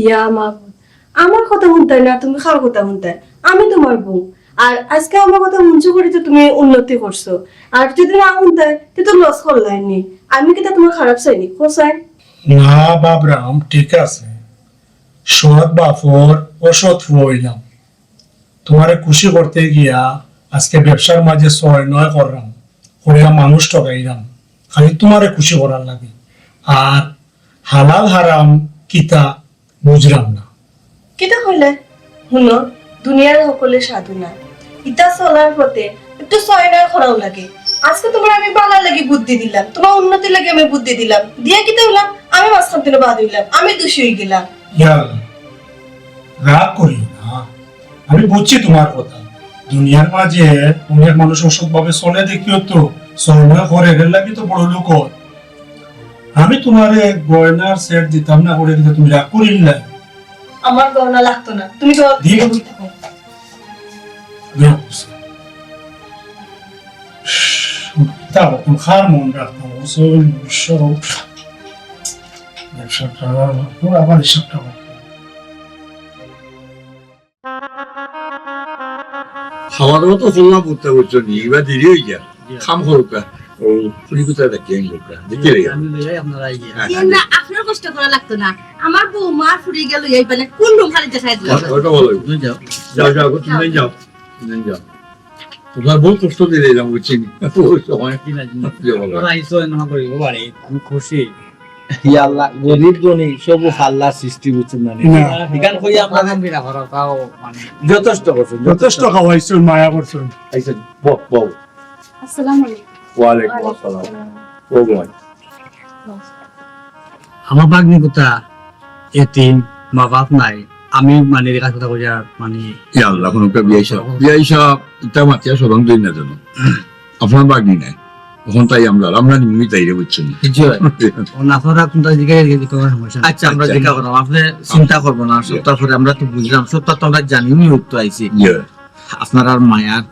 ইয়া মাবুদ, আমার কথা হুনতায় না, তুমি কার কথা হুনতায়? আমি তুমার বউ, আর আজকে আমার কথা হুনছো করি তো তুমি উন্নতি করছো, আর যদি না হুনতায়, তে তো লস করলায় নি। আমি কিতা তুমার খারাপ চাইনি, কও চাই? না বাবরাম, ঠিক আছে, সৎ বাপর অসৎ ফুয়া অইলাম। তুমারে খুশি করতে গিয়া আজকে ব্যবসার মাঝে ছয় নয় করলাম, করিয়া মানুষ ঠগাইলাম, খালি তুমারে খুশি করার লাগি। আর হালাল হারাম কিতা বুঝলাম না। কিতা কইলে? হুনো, দুনিয়ার হকলে সাধু না। ইতা চলার পথে একটু ছয় নয় করাও লাগে। আজকে তুমার আমি ভালার লাগি বুদ্ধি দিলাম, তুমার উন্নতির লাগি আমি বুদ্ধি দিলাম, দিয়া কিতা অইলাম? আমি মাঝখান থাকি বাদ অইলাম, আমি দোষী অই গেলাম। ইয়া আল্লাহ, রাগ করিও না, আমি বুঝছি তুমার কথা। দুনিয়ার মাঝে অনেক মানুষ অসৎভাবে চলে দেখিও তো, ছয় নয় করে, এর লাগি তো বড় লোক অয়। আমি তুমারে গয়নার সেট দিতাম না করি, কিন্তু তুমি রাগ করিলায়। আমার গয়না লাগতো না, তুমি তো দিও। তা তুমি কার মন রাখতাম, বুঝছো? ব্যবসাটা, আবার হিসাবটা করো। খাওয়া দাওয়া তো করলাম, বুঝতে পারছো নি, এবার দেরি অই যায়। জি। কাম করুক্কা। ও, ফুরি কোথায় দেখি, এই লোকটা। দেখি রে। আমি লইয়াই আপনারা আইয়া। হ্যাঁ, জি, হ্যাঁ। না, আপনার কষ্ট করা লাগতো না। আমার বউ মা ফুরি গেল, এই বেলা কোন রুম খালি দেখাই দিল। ওটা, ওটা ভালো। তুমি যাও। যাও, যাও, তুমি যাও। তুমি যাও। তোমার বউ কষ্ট দিয়ে দিলাম, বুঝছি নি? ও সময় কি না, জি না। জি, ভালো। ওরা আইসো, এমন করি, ও বাড়ি, আমি খুশি। ইয়া আল্লাহ, গরিব ধনী সব আল্লাহর সৃষ্টি, বুঝছেন না নি? না। এখান কই আপনারা বিনা করা, তাও মানে যথেষ্ট করছেন, যথেষ্ট। যথেষ্ট খাওয়াইছেন, মায়া করছেন। আইছেন, বউ, বউ। আসসালামু আলাইকুম। ওয়ালাইকুম আসসালাম। ও ভাই। আমার ভাগ্নি কোথা? এতিম, মা বাপ নাই। আমি মানে এর কথা কইয়া মানে ইয়া আল্লাহ, কোন একটা বিয়াই সাহেব। বিয়াই সাহেব, ইটা মাতিয়া সরম দিন না জানো। আপনার ভাগ্নি নাই। অখন তাই আমরা, আমরা নিমি তাই রে, বুঝছেন? জি ভাই। ও না, আপনারা কোনটা জিজ্ঞাসা করলে কোনো সমস্যা নাই। আচ্ছা, আমরা আচ্ছা। জিজ্ঞাসা করলাম, আপনি চিন্তা করবো না, জি। সব তারপরে আমরা তো বুঝলাম, সব তো আমরা জানি, উনি উত্তর আইছি। জি। আপনার আর মায়ার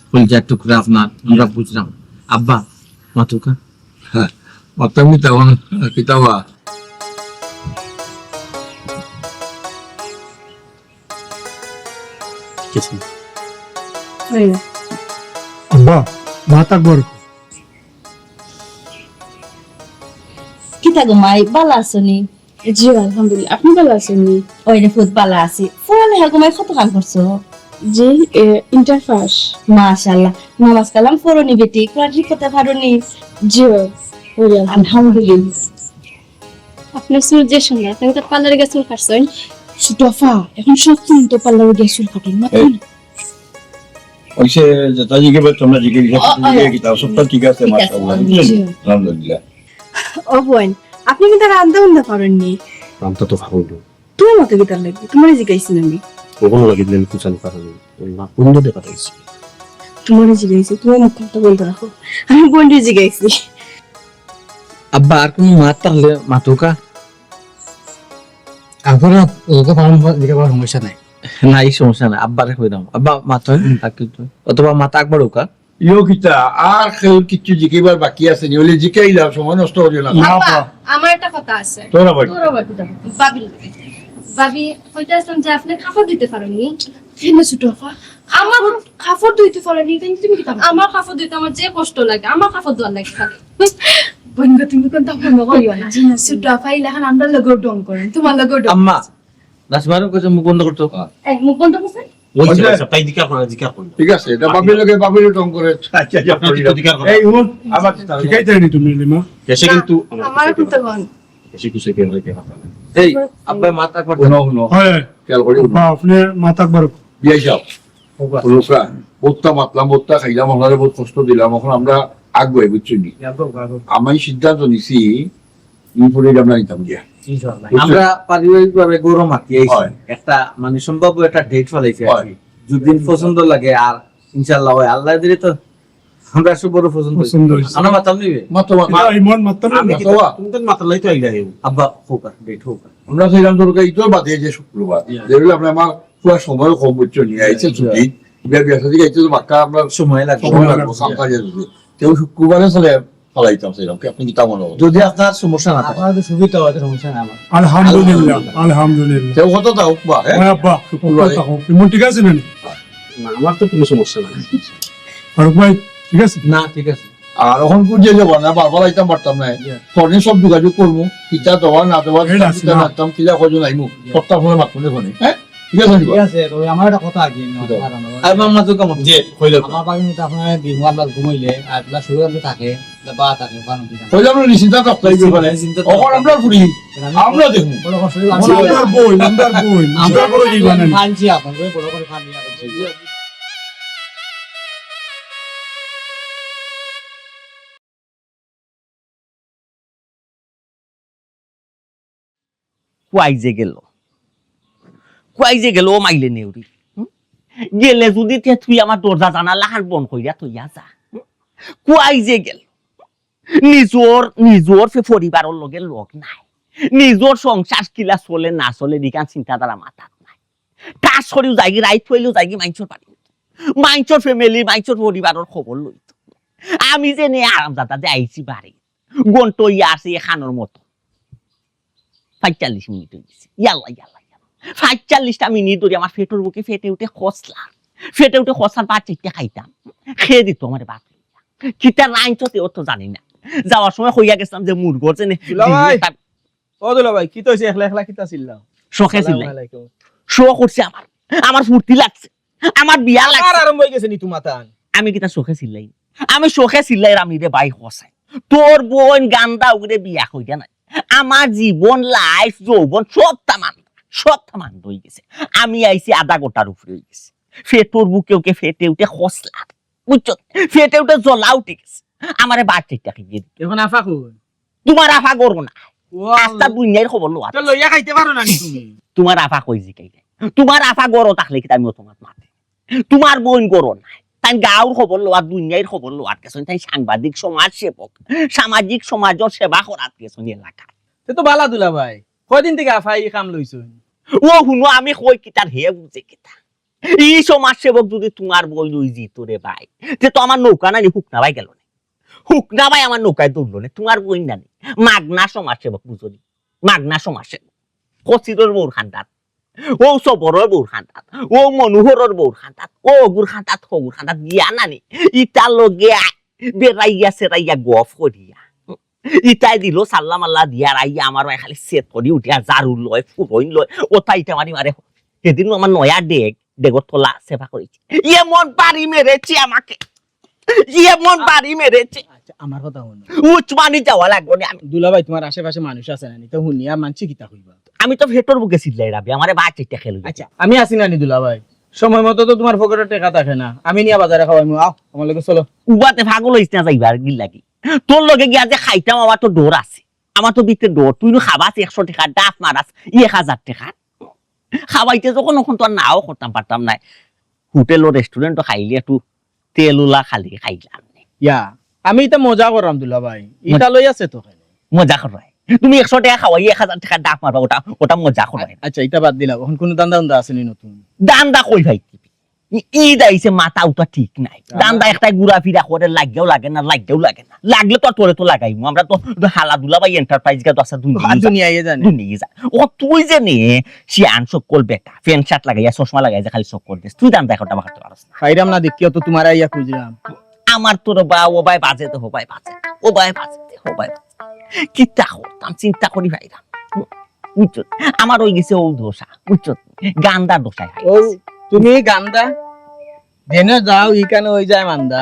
কলিজার টুকরা আপনার, আমরা বুঝলাম। আব্বা, মাতুকা। হ্যাঁ, মাতাম নি তখন, কিতাবা। কিছু। এই। আব্বা, মাত আকবার। কিতা গো মাই, ভালা আছো নি? জি, আলহামদুলিল্লাহ। আপনি ভালা আছেন নি? ওই রে ফুত, ভালা আছি। পড়ালেখা গো মাই কতখান করছো? জি, এ, ইন্টার পাস। মাশাআল্লাহ। নামাজ কালাম পড়ো নি বেটি? কোরআন শরীফ পড়তে পারো নি? জি, পড়ি আলহামদুলিল্লাহ। আলহামদুলিল্লাহ। আপনার চুল যে সুন্দর, আপনি তো পার্লারে গিয়া চুল কাটছেন। ছোট আফা, এখন সব তুমি তো পার্লারে গিয়া চুল কাটেন, না? এই, ওই সে যেটা জিজ্ঞেস করছো, আমরা জিজ্ঞেস করছি, ও, তুমি ও। গিয়ে কি তাও সবটা ঠিক আছে, ঠিক আছে, মাশাআল্লাহ, আলহামদুলিল্লাহ। আলহামদুলিল্লাহ। ও বোন, আপনি কিন্তু রান্দা উন্দা পারেন নি? রান্দা তো পারি না। তোমার মতো কিতার লাগি? তোমারে জিগাইছি না আমি। ওখানে লাগি দিলে আমি কুচান পারি না। না, কোন দিকে পাঠাইছি? তোমারে জিগাইছি, তোমার মুখ তো বন্ধ রাখো। আমি বোনরে জিগাইছি। আব্বা, আর কোন মাত থাকলে মাতুকা। আপনারা ওকে পালন করে দিতে পারার সমস্যা নাই। না, এই সমস্যা নাই। আব্বারে কই দাও। আব্বা, মাত হয়, হুম। আর কিছু। অথবা মাত আকবার ওকা। ইয়ো কিতা, আর কেউ কিচ্ছু জিকাইবার বাকি আছে নি? অইলে জিকাই যাও, সময় নষ্ট করিও না। না, আব্বা, আপা। আমার একটা কথা আছে। তোর আবার? তোর আবার কিতা? ভাবির লগে। ভাবি, কইতাছিলাম যে আপনে কাপড় ধুইতে পারইন নি? কেনে ছোট আপা? আমার কাপড় ধুইতে পারইন নি, কিন্তু তুমি কিতা? আমার কাপড় ধুইতে আমার যে কষ্ট লাগে, আমার কাপড় ধোয়ার লাগে খালি। বইন গো, তুমি কুনতা মনো করিও না। ছোট আপা ইলাখান আমরার লগেও ঢং করইন, তুমার লগেও ঢং। আম্মা, নাসিমারে কইছে মুখ বন্ধ করতো। এই, মুখ বন্ধ করছে? ওই যে আচ্ছা। ভাই সাহেব, তাই জিকার করো, জিকার করো। ঠিক আছে, ইটা ভাবির লগে, ভাবির ঢং করে। আচ্ছা, আচ্ছা, আপনার কি অধিকার করো? এই, হুন, আবার শিখাই যায়নি তুমি, লিমা? এসে কিন্তু আমার কুনতা কন? এসে কিছু কি হয় কি হয়? এই, আব্বা, মাত একবার হুনো, হুনো। হয়। খেয়াল করি হুনো। আব্বা, আপনে মাত একবার। বিয়াই সাহেব, হুনুকা, বউততা মাতলাম, বউততা খাইলাম, আপনারে বউত কষ্ট দিলাম, অখন আমরা আগুয়াই, বুঝছইন নি? আমি সিদ্ধান্ত নিছি, ই ফুড়িরে আমরা নিতাম গিয়া। ইনশাআল্লাহ। বুঝছো? আমরা পারিবারিকভাবে গরম আছি, এই হয়। একটা মানে সম্ভাব্য একটা date ফালাইছি আর হয়। কি। যদি পছন্দ লাগে আর ইনশাআল্লাহ হয়, আল্লাহ দিলে তো আমরা সব বড় পছন্দ পছন্দ হইছে। হইছে। আমরা মাতাম নিবে। মাতো, মাতো। ইটা ইমন মাতাম না। আমি কি মাতো। তুমি তো মাতালাই তো আইলা হেউ। আব্বা, হোক আর, date হোক আর। আমরা চাইলাম তোর কাছে ইতর বাদে যে শুক্রবার। ইয়া। যেগুলো আপনি আমার পুরা সময় কম, বুঝছো নি, আইছে ইয়া। ছুটি। বিয়া, বিয়া শাদী আইতে তো বাক্কা আমরা সময় লাগবে। সময় লাগবে, সময় লাগবে। কাম কাজে যদি। তেও শুক্রবারে চলে ফালাইতাম চাইলাম। কি আপনি কিতা মনো করইন? যদি আপনার সমস্যা না থাকে। আপনার তো সুবিধা হয়, তো সমস্যা নাই আমার। আলহামদুলিল্লাহ, আলহামদুলিল্লাহ। তেও কথা থাকুক বা, হ্যাঁ? হ্যাঁ, আব্বা, শুক্রবারে। কথা থাকুক। ইমন ঠিক আছে না নি? না, আমার তো কোনো সমস্যা নাই। ফারুক ভাই, ঠিক আছে? না, ঠিক আছে। আর অখন বুঝে যাবো না, বারবার আইতাম পারতাম না। জি। ফোনে সব যোগাযোগ করবো, কিতা দেওয়া না দেওয়া, এই কিতা রাসনা। কিতা রাখতাম, কিতা কজন আইমু, জি। সপ্তাহ ফোনে মাত ফোনে ফোনে, হ্যাঁ? ঠিক আছে নি? ঠিক আছে, তবে আমার একটা কথা আগে, জি। আমার, আমার আর মামা তো কেমন? জি, কইলে। আমার বাড়ির মধ্যে আপনার বিমল লাল ঘুমাইলে, আর প্লাস শুরু আনতে থাকে, তা বা থাকে, ওখানে দিতাম। কইলে আমরা নিশ্চিন্তা থাকতে হইবে ওখানে। নিশ্চিন্তা থাকতে অখন আমরা ঘুরি, আমি আমরা দেখবো। বড় কষ্ট হইলো, অখন আমরা আমরা বই, আমরা বই, আমরা বড় জীবনে। ফানছি আপনার, বড় করে ফানি আপনার। কুয়াই যে গেল, কুয়াই যে গেল, ও মাইলে নেউরি। হুম? গেলে যদি তে তুই আমার দরজা জানালা হান বন্ধ করিয়া থইয়া যা। হুম? কুয়াই যে গেল। নিজর, নিজর ফে-, পরিবারর লগে লগ নাই। নিজর সংসার কিলা চলে না চলে, দিকান চিন্তাধারা মাথাত নাই। কাজ করিও যাইগি, রাইত হইলেও যাইগি, মাইনষর বাড়ি। মাইনষর family, মাইনষর পরিবারর খবর লইতো। আমি যে নে আরামজাদা যে আইছি বাড়ি। ঘন্টা ইয়া আছে এখানোর মতো। পঁয়তাল্লিশ মিনিট হয়ে গেছে। ইয়াল্লা, ইয়াল্লা, ইয়াল্লা। পঁয়তাল্লিশটা মিনিট ধরে আমার পেটর বুকে ফেটে উঠে খসলা। ফেটে উঠে খসলার ভাত চাইরটা খাইতাম। খেয়ে দিত আমার ভাত। কিতা রাইনছে অত জানি না। যাওয়ার সময় কইয়া গেছিলাম যে মুরগর জেনে দুলাভাই। ও দুলাভাই, কিতা অইছে? একলা একলা কিতা চিল্লাও? শখে চিল্লাই। আসসালামু আলাইকুম। শখ করছে আমার। আমার ফুর্তি লাগছে। আমার বিয়া লাগছে। আর আরম্ভ হয়ে গেছে নি তোমার তান? আমি কিতা শখে চিল্লাই? আমি শখে চিল্লাই, রামি রে ভাই, হসাই। তোর বইন গান্দা উগরে বিয়া কইরা নাই। আমার জীবন, life, যৌবন সব তামান, সব তামান হয়ে গেছে। আমি আইছি আধা ঘন্টার উপরে হয়ে গেছে। ফেটর বুকে ওকে ফেটে উঠে খসলা, বুঝছো? ফেটে উঠে জ্বলা উঠে গেছে। আমারে বাচ্চাটা খেয়ে দিত। এখন আফা কই? তোমার আফা করো না। ও আস্তা আল্লাহ। দুনিয়ার খবর লো। তো লইয়া খাইতে পারো না নি তুমি? তোমার আফা কই জিকাইলে? তোমার আফা গরো থাকলে কিতা আমি তোমার মাতে? তোমার বইন গরো নাই। তাই গাঁওর খবর লওয়ার, দুনিয়ার খবর লওয়ার গেছইন, তাই সাংবাদিক, সমাজ সেবক, সামাজিক সমাজর সেবা করার গেছইন এলাকা। তে তো বালা দুলাভাই, কয়দিন থেকে আফা ই কাম লইছইন? ও হুনো, আমি কই কিতার হে বুঝে কিতা। ই সমাজ সেবক যদি তোমার বইন লই যিত রে ভাই, তে তো আমার নৌকা নানি হুকনা ভাই গেল না। হুকনা ভাই আমার নৌকায় দৌড়লো না, তোমার বইন নানি। মাগনা সমাজ সেবক বুঝো নি? মাগনা সমাজ সেবক। কচিরর বউর খান্দাত, ও সবরর বউর খান্দাত, ও মনোহরর বউর খান্দাত, ও অগুর খান্দাত, হগুর খান্দাত গিয়া নানি। ইতার লগে আ-, বেড়াইয়া সেরাইয়া গফ করিয়া। ইতায় দিল সাল্লা মাল্লা দিয়া রাইয়া আমার ভাই খালি সেট করি উঠিয়া ঝাড়ু লয়, ফুরইন লয়, ও তাই ইটা মারি মারে। সেদিন আমার নয়া ডেগ, ডেগর তলা সেবা করেছি। এমন বাড়ি মেরেছে আমাকে, এমন বাড়ি মেরেছে। আচ্ছা, আমার কথা হুনো। উসমানি যাওয়া লাগবো না আমি। দুলাভাই, তোমার আশেপাশে মানুষ আছে না নি? তো হুনিয়া মানছি কিতা কইবা? আমি তো ফেটর বুকে চিল্লাই রাবি, আমারে বাচ্চা খেলে। আচ্ছা, আমি আছি না নি দুলাভাই? সময় মতো তো তোমার পকেটে টেকা থাকে না, আমি নিয়া বাজারে খাওয়াইমু। আও, আমার লগে চলো। উবাতে পাগল হইস না যাইবার গিল লাগি। তোর লগে গিয়া যে খাইতাম, আমার তো ডর আছে। আমার তো ভিতরে ডর। তুই নু খাবাস একশো টেকা, ডাফ মারাস এক হাজার টেকা। খাওয়াইতে যখন, অখন তো আর নাও করতাম পারতাম না। হোটেল ও রেস্টুরেন্টও খাইলে একটু তেল উলা খালি খাইলাম। ইয়া, আমি ইতা মজা করাম দুলাভাই। ইতা লই আছে তো কেনে? মজা করায়। তুমি একশো টেকা খাওয়াই এক হাজার টেকা ডাফ মারবা, ওটা, ওটা মজা করায়। আচ্ছা, ইতা বাদ দিলাম। অখন কোনো ধান্দা উন্দা আছে নি নতুন? ধান্দা কই ভাই? ই-, ঈদ আইছে, মাথা উতা ঠিক নাই। ধান্দা একটাই ঘুরাফিরা করে, লাগিয়াও লাগে না, লাগিয়াও লাগে না। লাগলে তো আর তোরে তো লাগাইমু। আমরা তো, তো হালা দুলাভাই এন্টারপ্রাইজ গা তো আছে দুই দিন। দুনিয়ায় জানে। দুনিয়ায় জানে। ও তুই যে নে, শিয়ান সকল বেটা, প্যান্ট শার্ট লাগাইয়া, চশমা লাগাইয়া যে খালি সকল দেশ। তুই ধান্দা একটা বাগাতে পারস না। পাইরাম না দেখিও তো তোমার আইয়া খুঁজলাম। আমার তো রে বা, ও ভাই বাজে দে, ও ভাই বাজে দে, ও ভাই বাজে দে, ও ভাই বাজে দে। কিতা করতাম, চিন্তা করি পাইরাম। বুঝছো? আমার অই গেছে ও দশা, বুঝছো? গান্দার দশায় ও, খাইছে। তুমি গান্দা? যেন যাও, ইখান অই যায় মান্দা।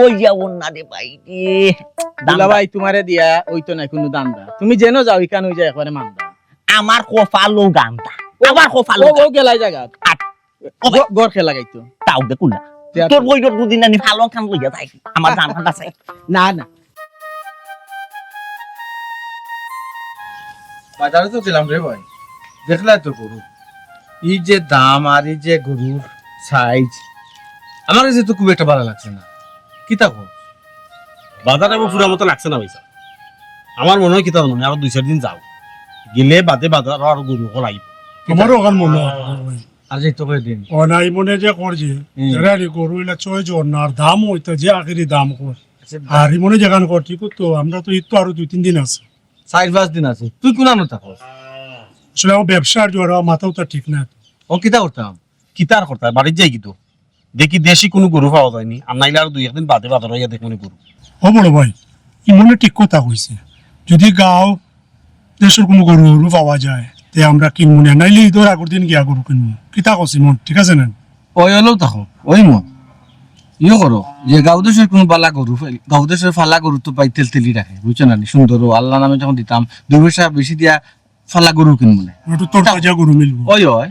অই যাও না রে ভাই রে। দুলাভাই, তোমারে দিয়া অইতো নায় কুনু ধান্দা। তুমি যেন যাও, ইখান অই যায় একবারে মান্দা। আমার কপালও গান্দা। ও, আমার কপালও ও, ও গান্দা। গেলাই জাগা। আর ও ভাই। ঘ-, ঘর খেলা গাইতো। তাও দে কুলা। তে আর তোর বইনর দুদিন আনি ফালং খান লইয়া যাই। আমার জান খান আছে। না, না। বাজারে তো গেলাম রে ভাই, দেখলাই তো গরু, ই যে দাম আর ই যে গরুর সাইজ, আমার কাছে তো খুব একটা ভালা লাগছে না। কিতা কও? বাজার আমার পুরা মতো লাগছে না ভাইসাব। আমার মনে অয় কিতা জানো নি, আরো দুই চাইর দিন যাও, গেলে বাদে বাজার আরো গরু অকল আইবো। আমারও অখান মনে অয়। আর যাইতো কয়দিন? ও না, ই মনে যে কর যে, হুম। এরা রে গরু ইলা ছয় জন না, আর দাম অইতা যে আখেরি দাম কর। আচ্ছা, আর ই মনে যেখান কর ঠিক তো, আমরা তো ঈদ তো আরো দুই তিন দিন আছে। চাইর পাঁচ দিন আছে। তুই কুনানো থাকস? আসলে আমার ব্যবসার জোয়ার, আমার মাথাও তো ঠিক না। ও কিতা করতাম? কিতা আর করতাম? বাড়িত যাই কি তো? দেখি দেশি কুনু গরু পাওয়া যায়নি, আর নাইলে আর দুই একদিন বাদে বাজার অইয়া দেখমুনে গরু। ও বড় ভাই, ই মনে ঠিক কথা কইছে। যদি গাঁও দেশর কুনু গরু গরু পাওয়া যায়, তে আমরা কিনমুনে, নাইলে ঈদর আগর দিন গিয়া গরু কিনমু। কিতা কস ইমন, ঠিক আছে না? ওই অইলেও থাকো, ওই মন। ইয়ে করো, যে গাঁও দেশর কুনু ভালা গরু পাই-, গাঁও দেশর ফালা গরু তো পাই তেলতেলি রাখে, বুঝছো না নি? সুন্দর, ও আল্লাহ নামে যখন দিতাম, দুই পয়সা বেশি দিয়া ফালা গরু কিনমুনে। একটু তরতাজা গরু মিলবো। ওই, ওই।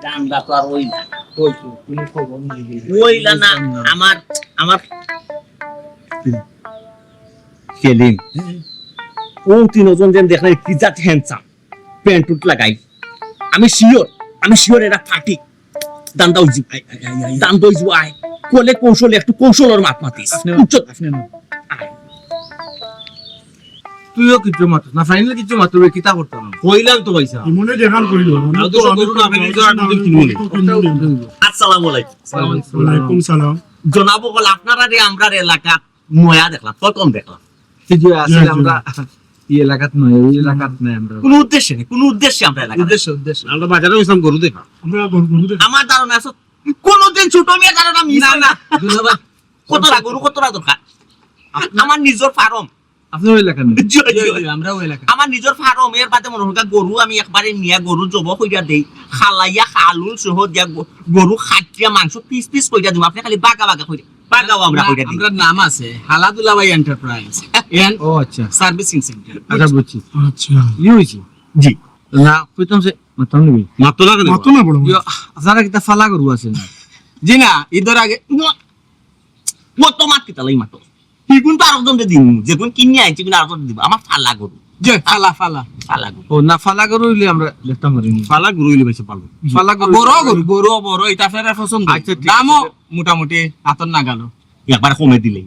দামটা তো আর ওই না। ওই তো, কোনো খবর নেই। ওইলা না, আমার, আমার সেলিম। ও তিনজন যেন দেখলে কি জাত handsome, প্যান্ট টুট লাগাই। আমি sure, আমি sure এরা ফাটি। দান্দা অইযিবো, I, I, I, I, I. দান্দা অইযিবো, আয়। কলে কৌশলে একটু কৌশলর মাত মাতিস। আপনি, বুঝছো? আপনি না। আয়। তুইও কিচ্ছু মাতস না, ফাইনাল কিচ্ছু মাতবে, কিতা করতাম? কইলাম তো ভাইসাব। ইমনে যেখান কইলো, আমি আর তো তো, আমি গরু তো না, আমি তো, আমি তো আমি কিনবো না। তো কিনবো না। আসসালামু আলাইকুম। ওয়ালাইকুম সালাম। জনাব অকল, আপনারারে আমরার এলাকাত নয়া দেখলাম, প্রথম দেখলাম। জি, জি, আসলে জি, জি। আমরা এই এলাকাত নয়, ওই এলাকাত নাই আমরা। কোনো উদ্দেশ্যে নেই, কোনো উদ্দেশ্যে আমরা এলাকাত। উদ্দেশ্য, উদ্দেশ্য। আমরা বাজারে গেছিলাম গরু দেখা। আমরা গরু, গরু দেখা। আমার ধারণা আছে, কোনোদিন ছোট মিয়া ধারণা মিস না, হয় না। না, দুলাভাই। কতটা গরু, কতটা দরকার? আপ-, আমার নিজর ফার্ম। আপনি ওই এলাকার না? জি, জি, জি, জি। জি, আমরা ওই এলাকা। আমার নিজর ফার্ম, এর বাদে মনে হয় গরু আমি একবারে নিয়া গরু জব কইরা দেই, খালাইয়া খালুল সহ দিয়া গ-, গরু খাটিয়া মাংস পিস পিস কইরা দিমু, আপনি খালি বাগা বাগা কইরা বাগাও আমরা না, কইরা দিই। আমরা নাম আছে হালা দুলাভাই এন্টারপ্রাইজ and ও আচ্ছা। Servicing centre. আচ্ছা, বুঝছি। আচ্ছা। ইয়ে হইছে? জি। না, কইতাম যে, মাততাম নাকি? মাততো না কেনে? মাততো না বড় ভাই। ইয়ে, আপনারা কিতা ফালা গরু আছে না? জি না, ঈদর আগে, ও তো মাত কিতা লাগি মাতো? হিগুন তো আরকজনরে দিমু, যেগুন কিনি আনছি, হিগুন আরকজনরে দিমু। আমার ফালা গরু। জি, ফালা, ফালা। ফালা গরু। ও, না, ফালা গরু অইলে আমরা দেখতাম পারি না। ফালা গরু অইলে বেশি ভালো। ফালা গরু। বড় গরু, বড়, বড়, ইটা আপনারা পছন্দ। আচ্ছা, ঠিক দামও আছে। মোটামুটি আতর নাগালো। একবার কমে দিলেই।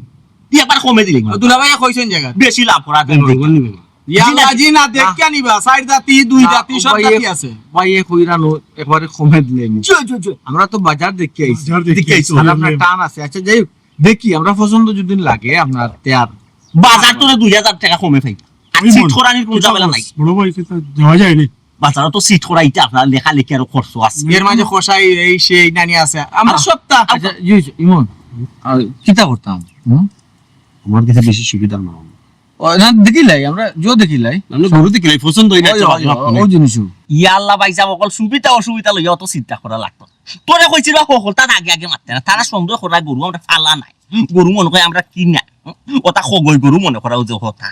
একবার কমে দিলেই। ও, দুলাভাইয়ে কইছেন জাগা। বেশি লাভ করা যায়। নিবেন, নিবেন। ইয়াল্লা জি না, জি না, না। দেখিয়া নিবা, চাইর জাতি, দুই না, জাতি, সব ভাইয়ে, জাতি আছে। ভাইয়ে কইরানো একবারে কমে দিলেই। জি, জি, জি। আমরা তো বাজার দেখিয়া আইছি। বাজার দেখিয়া আইছি। আর আপনার টান আছে। আচ্ছা, যাই হোক, দেখি, আমরা পছন্দ যদি লাগে আপনার, তে আর বাজার তো দুই হাজার টেকা কমে পাই। আর ওই সিট মন। করানির কোনো ঝামেলা নাই। বড় ভাই, কিতা দেওয়া যায় নি? বাজারো তো সিট করা, ইটা আপনার লেখালেখি আরো খরচ আছে। এর মাঝে কষাই, এই সেই নানি আছে। আমরা আহ, সপ্তাহ। আচ্ছা, জি, জি, ইমন, আর কিতা করতাম? হুম? আমার কাছে বেশি সুবিধা না। ও, না, দেখিলাই, আমরা জো দেখিলাই। আমরা গরু দেখিলাই, পছন্দ হইলে ওই, একটা ওই, ভাবনা ওই, করে। ওই জিনিসও। ইয়া আল্লাহ ভাইসাব, অকল সুবিধা অসুবিধা লইয়া অত চিন্তা করা লাগতো। তোরে কইছি রে, হকলতা আগে আগে মাততে না। তারা সন্দেহ করা গরু আমরা ফালা নাই। গরু মনে কয় আমরা কি না। ওটা খগই গরু মনে করা ওই যে হতা।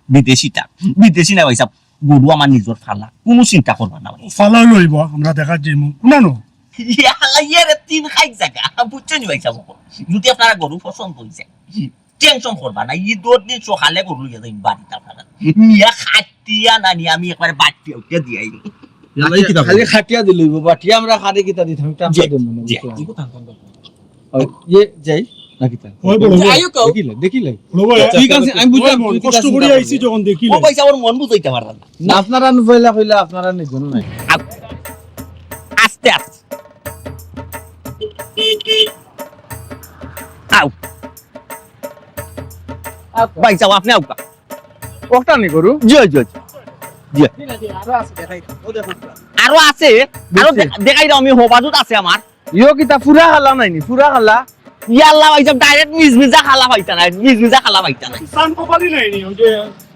বিদেশিটা। বিদেশি না ভাইসাব, গরু আমার নিজর ফালা। কোনো চিন্তা করবা না ভাই। ফালা লইব, আমরা দেখা যাইমু। না, না। ইয়া আল্লাহ, ইয়ে রে, তিন খাই জায়গা। বুঝছেন ভাইসাব? যদি আপনারা গরু পছন্দ হইছে, টেনশন করবা না, ঈদর দিন সকালে গরু লইয়া যাইন বাড়িত আপনারা। নিয়া খাটিয়া না নিয়া আমি একবারে বাটিয়া উঠিয়া দিয়া আইব। ইয়াল্লা, ই কিতা খালি কয়? খাটিয়া দিলে অইব, বাটিয়া আমরা খারে কিতা দিতাম, জি, টাকা দেব না, জি। বুঝছো? ওই, ইয়ে, যাই, না কিতা? ওই বড় ভাই। যাই হোক, দেখিলে, দেখিলে। বড় ভাই, আচ্ছা, ঠিক আছে, আমি বুঝলাম, ওই মন, তুই কিতা কষ্ট চিন্তা করি করবি। আইছি যখন দেখিলে। ও ভাইসাব, ওর মন বুঝাইতে পারলাম না। না, আপনারা নু পয়লা কইলা, আপনারা নিজজন নাই। আ-, আস্তে আস্তে। ভাইসাব, আপনে আউক্কা। ওটা নি গরু? জি, জি, জি। জি। আরো আছে, দেখাই দাও। ও দেখো। আরো আছে, আরো বুঝছি। দে-, দেখাই দাও, আমি হবাজুত আছে আমার। ইয়ো কিতা ফুরা খালা নাইনি, ফুরা খালা? ইয়াল্লা ভাইসাব, direct মিজমিজা খালা পাইতা না, মিজমিজা খালা পাইতা না। সান কপালি নাইনি, ওই যে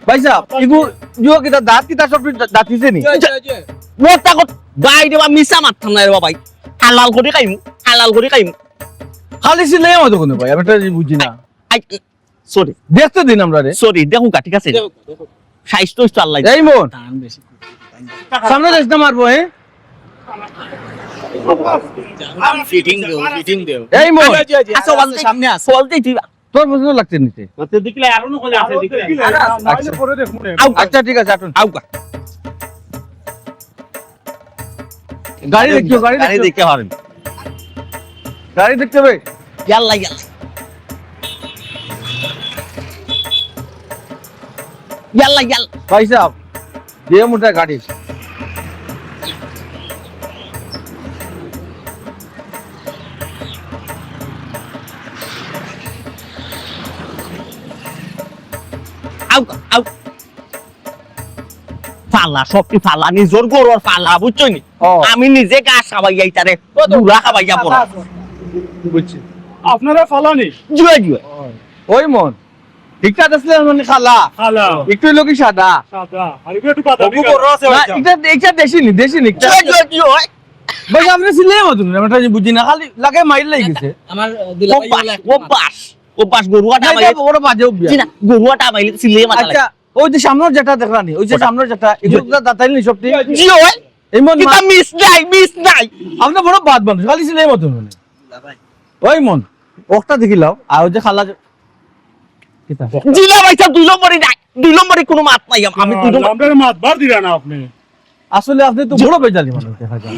ভাইসাব, ইগু, ইয়ো কিতা দাঁত কিতা সব দা-, দাঁতিছে নি? জি, জি, জি। মোটা কত, ভাই রে বা, মিছা মারতাম না রে বা ভাই। হালাল করি খাইমু, হালাল করি খাইমু। খালি সিলাই মতো কোনো ভাই, আমি একটা জিনিস বুঝি না। I, sorry। দেখতে দিন আমরা রে। Sorry, দেখুক্কা, ঠিক আছে? দেখুক্কা, দেখুক্কা। সাইজ তো একটু আল্লাহ। এই মন। টান বেশি। সামনে যাস না মারবো, হ্যাঁ? ফিটিং দেও, ফিটিং দেও। এই মন। জি, জি, জি, আচ্ছা, আছে, ওয়াল আছে, দে, সামনে আছে। ওয়াল দে, তুই। তোর পছন্দ লাগছে নিতে। আচ্ছা, দেখলে আরো না হলে আছে, দেখলে। আচ্ছা। আচ্ছা, ঠিক আছে, আটুন। আউক্কা। গাড়ি দেখিও, গাড়ি গাড়ি দেখিও। দেখতে পারেন। গাড়ি দেখতে হবে। ইয়াল্লা, ইয়াল্লা। ইয়াল্লা, ইয়াল্লা। ভাইসাব, যে মোটা গাড়ি। আউক্কা, আউক্কা। ফালা, সবটি ফালা, নিজর গরুর ফালা, বুঝছো নি? ও। আমি নিজে ঘাস খাবাইয়া ইতারে, গুড়া খাবাইয়া বড়। বুঝছি। আপনারা ফালা নি? জুয়া, জুয়া। ওই মন, ঠিকঠাক আছে মানে খালা। খালা। একটু হইলো কি সাদা? সাদা। আর একটু একটু বাদামি অগু কালার। বড় আছে না, ভাইসাব। এটা, এটা দেশি নি, দেশি নি। জুয়া, জুয়া, জুয়া। ভাই, আপনি সিলাই মতন, আমি একটা জিনিস বুঝি না, খালি লাগে মাইর লাগি গেছে। আমার, আহ, দুলাভাই অভ্যাস, বলে এক অভ্যাস, অভ্যাস, গরু আটা না, এটা মাইর। বড় বাজে অভ্যাস। জি না, গরু আটা মাইর সিলাই মাথা আচ্ছা, লাগে। ওই যে সামনের যেটা দেখলাম নি, ওই যে ওটা। সামনের যেটা, এগুলো ওটা। তো দাঁতাইল নি সবটি? জি, ওই। এই মন কিতা মা- মিস নাই, মিস নাই। আপনি বড় বাদ মানুষ, খালি সিলাই মতন মানে। ওই মন, ওটা দেখিলাও, আর ওই যে খালা যে-, কিতা? জি না ভাইসাব, দুই নম্বরই নাই, দুই নম্বরই কোনো মাত নাই, আম-, আমি দুই নম্বর। আমরা মাত বার দিরা না আপনি। আসলে আপনি তো বড় বেজালি মানুষ দেখা যায়।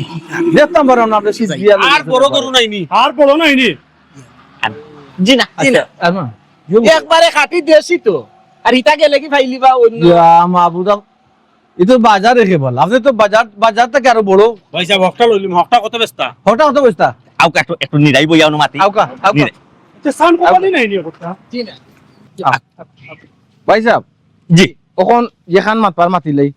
দেখতাম পারো না আপনি সিট দিয়া আর বড় গরু নাইনি। আর বড় নাইনি। জি না, জি না। আচ্ছা, আর মা, ইয়ে বলো। একবারে খাঁটি দেশি তো। আর ইটা গেলে কি ফাইলিবা অন্য? ইয়া, মাবুদা, ই তো বাজারে কেবল। আপনি তো বাজার, বাজার থাকি আরো বড়। ভাইসাব, হকটা লইলিম, হকটা কত বেচতা? হকটা কত বেচতা? আউক্কা, একটু, একটু নিরাই বইয়া অনুমাতি। আউক্কা, আউক্কা। নিরাই। আচ্ছা, সান কোম্পানি নাই নি হকটা? জি না। আ-, ভাইসাব, জি। অখন যেখান মাতবার মাতিলাই,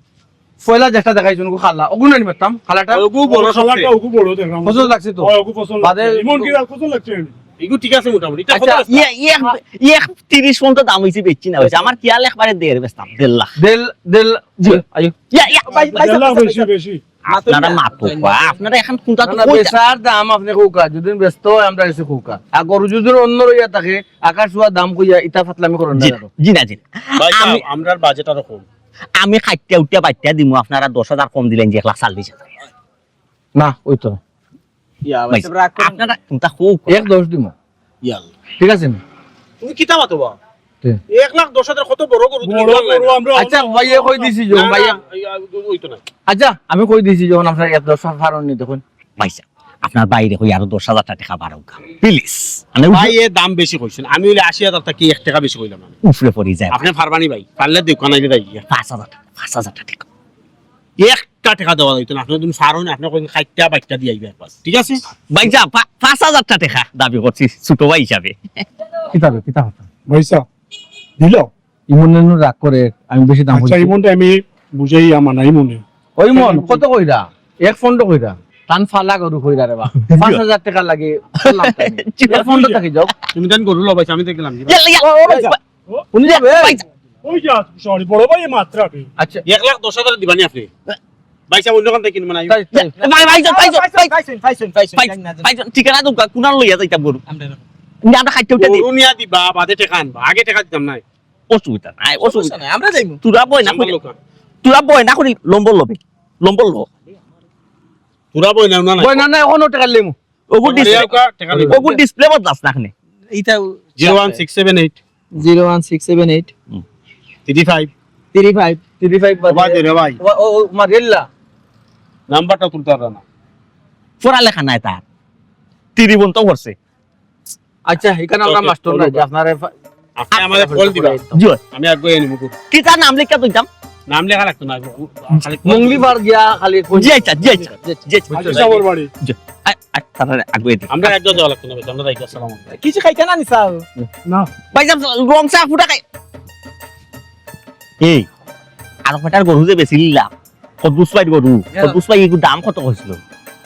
পয়লা যেটা দেখাইছইন, ওগু খালা, ওগু নানি মাততাম, খালাটা? ওগু বড় খালাটা, সবচেয়ে। ওগু বড় দেখলাম। পছন্দ লাগছে তো? হয়, ওগু পছন্দ বাদে লাগছে। ইমন কি আর পছন্দ লাগছে? এগু ঠিক আছে মোটামুটি। এটা আচ্ছা, কত রাস্তা? ইয়ে, ইয়ে, ইয়ে, তিরিশ পর্যন্ত দাম হইছে, বেচছি না হইছে। আমার খিয়াল একবারে দেড় বেচতাম, দেড় লাখ। দেড়, দেড়, জি। আইও। ইয়া, ইয়া। ভাই, ভাই, দেড় লাখ ভাই, বেশি, ভাই। বেশি। আপনারা মাতো, আপনারা এখন কোনটা তো না, না, কইতা? বেচার দাম আপনি কউক্কা, যদি ব্যস্ত হয় আমরা এসে কউক্কা। আর গরু যদি অন্য রইয়া থাকে, আকাশ ছোঁয়া দাম কইয়া ইটা ফাতলামি করেন না জি, কেন? জি না, জি না। ভাই সাহেব, আমি আমরার বাজেট আরো কম। আমি খাইতে উঠতে বাইতে দিমু, আপনারা দশ হাজার কম দিলেন যে এক লাখ চল্লিশ হাজার। না, ওই তো না। ইয়া, ভাই, ভাই, সাহেব, রাগ করেন। আপনারা কোনটা কউক্কা? এক দশ দিমু। ইয়া আল্লাহ। ঠিক আছে নি? তুমি কিতা মাতো বা? তে। এক লাখ দশ হাজার কত বড় গরু তুমি বড় বললাই গরু না? আমরা আচ্ছা, ভাইয়ে কই দিছি যে, না, না, ভাইয়ে। ইয়া, ওই তো না। আচ্ছা, আমি কই দিছি যখন আপনার এক দশ হাজার ফারন নি তখন। ভাই সাহেব, আপনার বাইরে কই আরো দশ হাজার টেকা বাড়াউক্কা। Please। মানে ভাই, এ দাম বেশি কইছেন। আমি হইলে আশি হাজার থাকি এক টেকা বেশি কইলাম না। উপরে পড়ি যায়। আপনি ফারবা নি ভাই? পারলে দেউক্কা নাইলে যাই গিয়া। পাঁচ হাজার টেকা, পাঁচ হাজার টেকা। একটা টেকা দেওয়া যাইতো না। আপনি যদি ফারন, আপনি কইন খাইটা বাইটা দিয়ে আইবে একবার। ঠিক আছে? ভাই সাহেব, পা-, পাঁচ হাজার টেকা দাবি করছি ছোট ভাই হিসাবে। কিতাবে, কিতা কথা? ভাই সাহেব, দিল? ইমন এমন রাগ করে, আমি বেশি দাম আচ্ছা, কইছি। ইমনটা আমি বুঝাই আমার না, ইমনে। ওই মন, কত কইরা? এক পনেরো কইরা। তান ফালা গরু কইরা রে বা। পাঁচ হাজার টেকা লাগে, করলাম তাই। এক পনেরো থাকি যাও। তুমি তান গরু লও ভাই, আমি দেখলাম। ইয়াল্লা, ইয়াল্লা। ও, ও ভাই সাহেব। উনি যাবে? ভাই, ওই যে, sorry, বড় ভাই মাত্র আপনি। আচ্ছা। এক লাখ দশ হাজার দিবানি আপনি। ভাই সাহেব, অন্য কান থেকে কিনবেন না। তাই, তাই। ভাই, ভাই, ভাই, ভাই, ভাই, ভাই, ভাই, ভাই, ভাই, ভাই, ভাই, ভাই, ঠিকানা তো কোনার লইয়া যাইতাম গরু। আমরা না, আমরা খাইতে উঠে দিই। গরু নিয়া দিবা, বাদে টেকা আনবা। আগে টেকা দিতাম নাই। অসুবিধা নাই, অসুবিধা সমস্যা নাই, আমরা যাইমু। তোরা বয় না আমার করি, লোক। তোরা বয় না করি লম্বর লবে। লম্বর ল। তোরা বয় না, না, না। বয় না, না, এখনো টেকা লেমু। ওগু আমার display, এই কা-, টেকা লেমু। ওগু display বদলাস না এখানে। এইটা zero one six seven eight। Zero one six seven eight। হুম। Three five। Three five। Three five বাদে। বাদে রে ভাই। ও, ও, ও, মা, রেল্লা। নাম্বারটা তুলতে পারবে না। পড়ালেখা নাই তার। তিরিবন্ত করছে। আচ্ছা, এখানে আমরা OK, মাস্টার OK। নাই, যে আপনারা ফা-, আপনি আমাদের কল দিবা। জি। আমি আগে এনে মুকুর। কি তার নাম লেখা দিতাম? নাম লেখা লাগতো না। খালি কল মঙ্গলি দিবা। বার গিয়া খালি কই জি, আচ্ছা, জি, আচ্ছা, জি, জি, আচ্ছা। আচ্ছা, আমার বাড়ি। জি। আ-, আ-, তারা আগে দিই। আমরা একজন যাওয়া লাগতো না, আমরা যাই, আসসালামু আলাইকুম। কিছু খাইতা না নি, স্যার? না। ভাই সাহেব, wrong চা ফুটা খাই। এই, আরক বেটার গরু যে বেচিলিলাম, কদ্দুস ভাইর গরু, হ্যাঁ। কদ্দুস ভাই এগুর দাম কত কইছিল?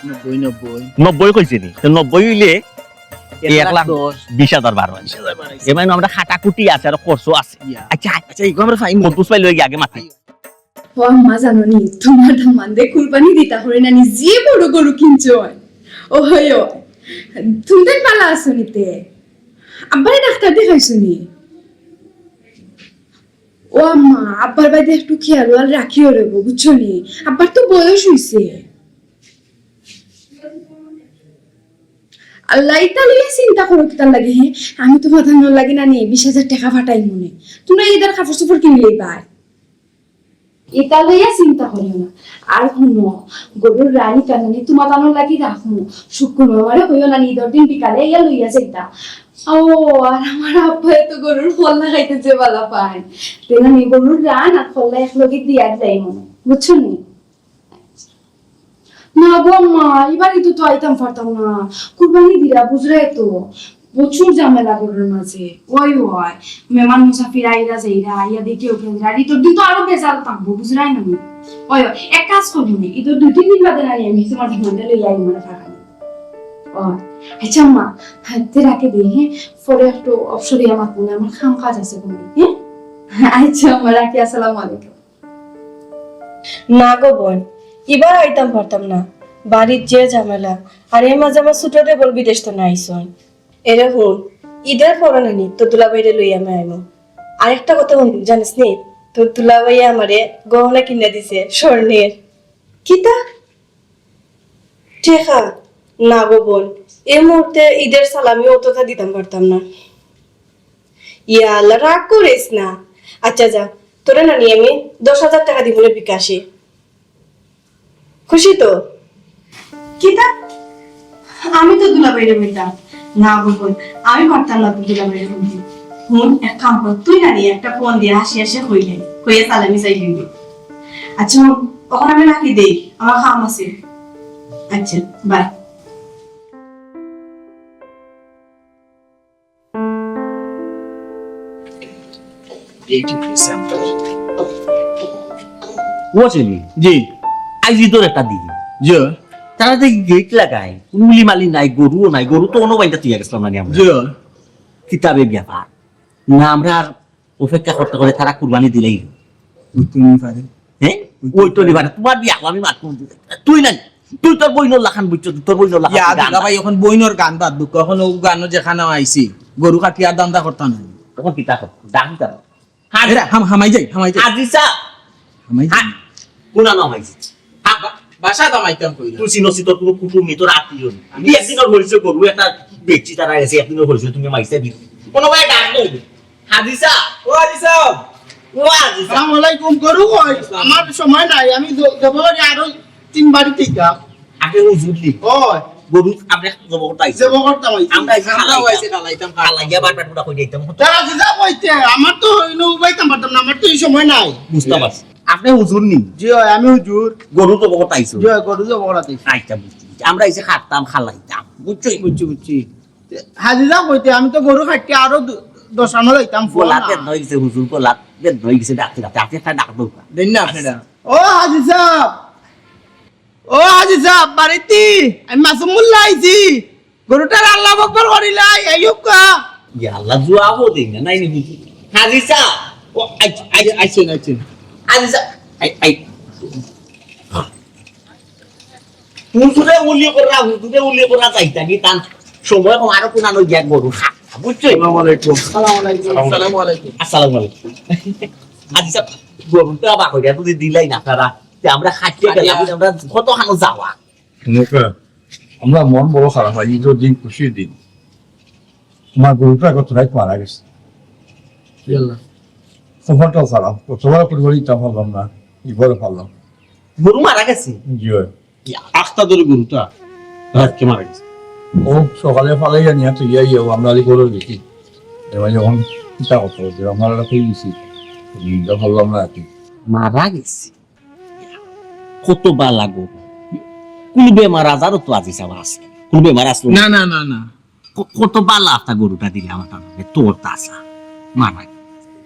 নব্বই, নব্বই। নব্বই কইছে নি? তো নব্বই অইলে এই এক লাখ দশ। বিশ হাজার বারো। বিশ হাজার বারো। এ মানে আমরা কাটাকুটি আছে, আর খরচ আছে। ইয়া। আচ্ছা, আচ্ছা, এগু আমরা ফাইন। কদ্দুস ভাই লই গিয়া আগে মাতি। ও আম্মা, জানো নি, তুমার দামান্দে কুরবানি দিতা পারে না নি, যে বড় গরু কিনছইন। ও হয়, তুমি তাই ভালা আছো নি তে? আব্বারে ডাক্তার দেখাইছো নি? ও আম্মা, আব্বার বাদে একটু খেয়াল ওয়াল রাখিও রে গো, বুঝছো নি? আব্বার তো বয়স অইছে। আল্লাহ, ইতা লইয়া চিন্তা করো কিতার লাগি, হে? আমি তুমার তানর লাগি না নি বিশ হাজার টেকা ফাটাইমু নে। তুমরা ইদর কাপড় চোপড় কিনি লইবায়। ইতা লইয়া চিন্তা করিও না। আর হুনো, গরুর রান ইতা না নি তুমার তানর লাগি রাখমু। শুক্কুর মামারে কইও না নি, ইদর দিন বিকালে ইয়া লইয়া যাইতা। ও, আর আমার আব্বায় তো গরুর কল্লা খাইতে যে ভালা পাইন। তে না নি গরুর রান আর কল্লা একলগে দিয়া যাইমু। বুঝছো নি? না গো আম্মা, ইবার ইদো তো আইতাম পারতাম না। কুরবানি দিরা, বুঝরায় তো। প্রচুর ঝামেলা ঘরর মাঝে। ওই, ওই, মেহমান মুসাফির আইরা যাইরা, আইয়া দেখিয়া উঠিয়া যাইরা। আর ইদর দিন তো আরো বেজাল থাকবো, বুঝরায় না নি? ওই, ওই, এক কাজ করমু নে, ইদর দুই তিন দিন বাদে না নি আমি তুমার দামান্দরে লইয়া আইমু নে ফাঁকা নি। ও, আচ্ছা আম্মা, তে রাখি দেই, হে? পরে একটু অবসর অইয়া মাতমু নে, আমার কাম কাজ আছে কুনু, হে? আচ্ছা আম্মা, রাখি, আসসালামু আলাইকুম। না গো বইন, ইবার আইতাম পারতাম না, বাড়ির যে ঝামেলা, আর এর মাঝে আমার ছোট দেবর বিদেশ থনে আইছইন। এরে হুন, ইদর পরে না নি তোর দুলাভাইরে লইয়া আমি আইমু। আর একটা কথা হুন, জানিস নি, তোর দুলাভাইয়ে আমারে গহনা কিনা দিছে স্বর্ণের। কিতা? টেকা? না গো বইন, এই মুহূর্তে ইদর সালামি অততা দিতাম পারতাম না। ইয়া আল্লাহ, রাগ করিস না। আচ্ছা যা, তোরে না নি আমি দশ হাজার টেকা দিমু নে বিকাশে। খুশি তো? কিতা? আমি তো দুলাভাইরে বলতাম। না বলবো, আমি পারতাম না তো দুলাভাইরে বলতে। হুন, এক কাম কর, তুই না নি একটা ফোন দিয়া হাসি হাসি কইলে, কইয়া সালামি চাই দিবি। আচ্ছা, অখন আমি রাখি দেই, আমার কাম আছে। আচ্ছা, বাই। ও চিনি? জি। আইজ ইদর একটা দিন। জি। তারা দেখি গেট লাগায়, কুনু উলি মালি নাই, গরুও নাই, গরু তো অনো বাইন্দা থইয়া গেছলাম না নি আমরা। জি। কিতা বে ব্যাপার? না, আমরা আর অপেক্ষা করতে করে তারা কুরবানি দিলেই। ওই তো নি পারে। হ্যাঁ? ওই তো নি পারে। তুমার বিয়া, আমি মাত করবো। তুই না, তুই তোর বইনর লাখান বুঝছো, তোর বইনর লাখান ইয়া, তুই গান দুলা ভাই, অখন বইনর গান বাদ দুঃখ, অখন ও গানও যেখানে আইছি, গরু কাটিয়া ধান্দা করতাম না। অখন কিতা কর? ডাক দিতাম। হাম-, এরা হাম-, হামাই যাই, হামাই যাই। আজি চা। হামাই যাই। হা-, কোনা না হামাই যাই। হা-, বা-, বাসা দামাইতাম কই না। তুই চিনছি তোর কুনু কুটুম নি, তোর আত্মীয় নি। আমি একদিনর হইছে গরু একটা বেচি তারা গেছে, একদিনর হইছে তুমি মাইসে দিও। কোনো ভাই ডাক দেই। হাজি সাব। ও হাজি সাব। ও হাজি সাব। আসসালামু আলাইকুম। গরু কই? আমার সময় নাই, আমি জ-, জব করি আরো তিন বাড়ি থেকে। আগে হুজুর নি। ও। গরু আপনি জব করতে আইছে। জব করতাম আইছি। আমরা আইছি আমরা খালাইতাম। আইছি খালাইতাম, খালাইতাম। খালাইয়া বার বার কই দিতাম। তা হাজি সাব কইতে, আমার তো হইলো উবাইতাম পারতাম না, আমার তো এই সময় নাই। বুঝতে পারছি। আপনি হুজুর নি? জি অয়, আমি হুজুর। গরু জব করতে আইছো? জি অয়, গরু জব করতে আইছি। আচ্ছা, বুঝছি, বুঝছি। আমরা আইছি খাটতাম, খালাইতাম। বুঝছো? বুঝছি, বুঝছি। হাজি সাব কইতে, আমি তো গরু কাটতে আরো দ-, দশ আনা লইতাম, গলা না। বেদ হয়ে গেছে, হুজুর, গলা বেদ হয়ে গেছে, ডাকতে ডাকতে, আপনি একটা ডাক দেন না। দেন না আপনারা। ও হাজি সাব, ও হাজি সাব, বাড়িতে আমি মাসুম মোল্লা আইছি। গরুটার আল্লাহু আকবার করিলাই, আইয়ুকা। ইয়া আল্লাহ, জুয়াবও দেই না, নাই নি বুঝি। হাজি সাব, ও, আই, আই, আইছেন, আইছেন। হাজি সাব, আই, আই। হুজুরে উলি করা, হুজুরে উলি করা চাইতা কি তান সময় কম, আরো কোনানো গিয়া গরু খা, বুঝছো? আসসালামু আলাইকুম। আসসালামু আলাইকুম। আসসালামু আলাইকুম। আসসালামু আলাইকুম। আচ্ছা, গরুটা বাক করিয়া যদি দিলাই না তারা, তে আমরা খাটিয়ে গেলাম, আমরা কত খানো যাওয়া। মুখে, আমরা মন বড় খারাপ হয়, ঈদের দিন খুশির দিন। আমার গরুটা গত রাত মারা গেছে। ইয়াল্লা। কপালটাও খারাপ, গতবার কুরবানি দিতে পারলাম না, এবারও পারলাম। গরু মারা গেছে? জি অয়। আস্তা ধরে গরুটা রাতকে মারা গেছে। ও সকালে ফালাই জানি, তো ইয়া ইয়া, আমরা আলি করে দেখি। এবার যখন চিন্তা করতে হবে, আমরা ওরা পেয়ে গেছি, দিনটা ভাবলাম না আর কি। মারা গেছে? কত বালা গরু। কুনু বেমার আজারও তো আজি চাওয়া আছে। কুনু বেমার আসলো না? না, না, না, না। ক-, কত বালা একটা গরুটা দিলে আমার তার মানে তোর তাসা। মারা গেছে।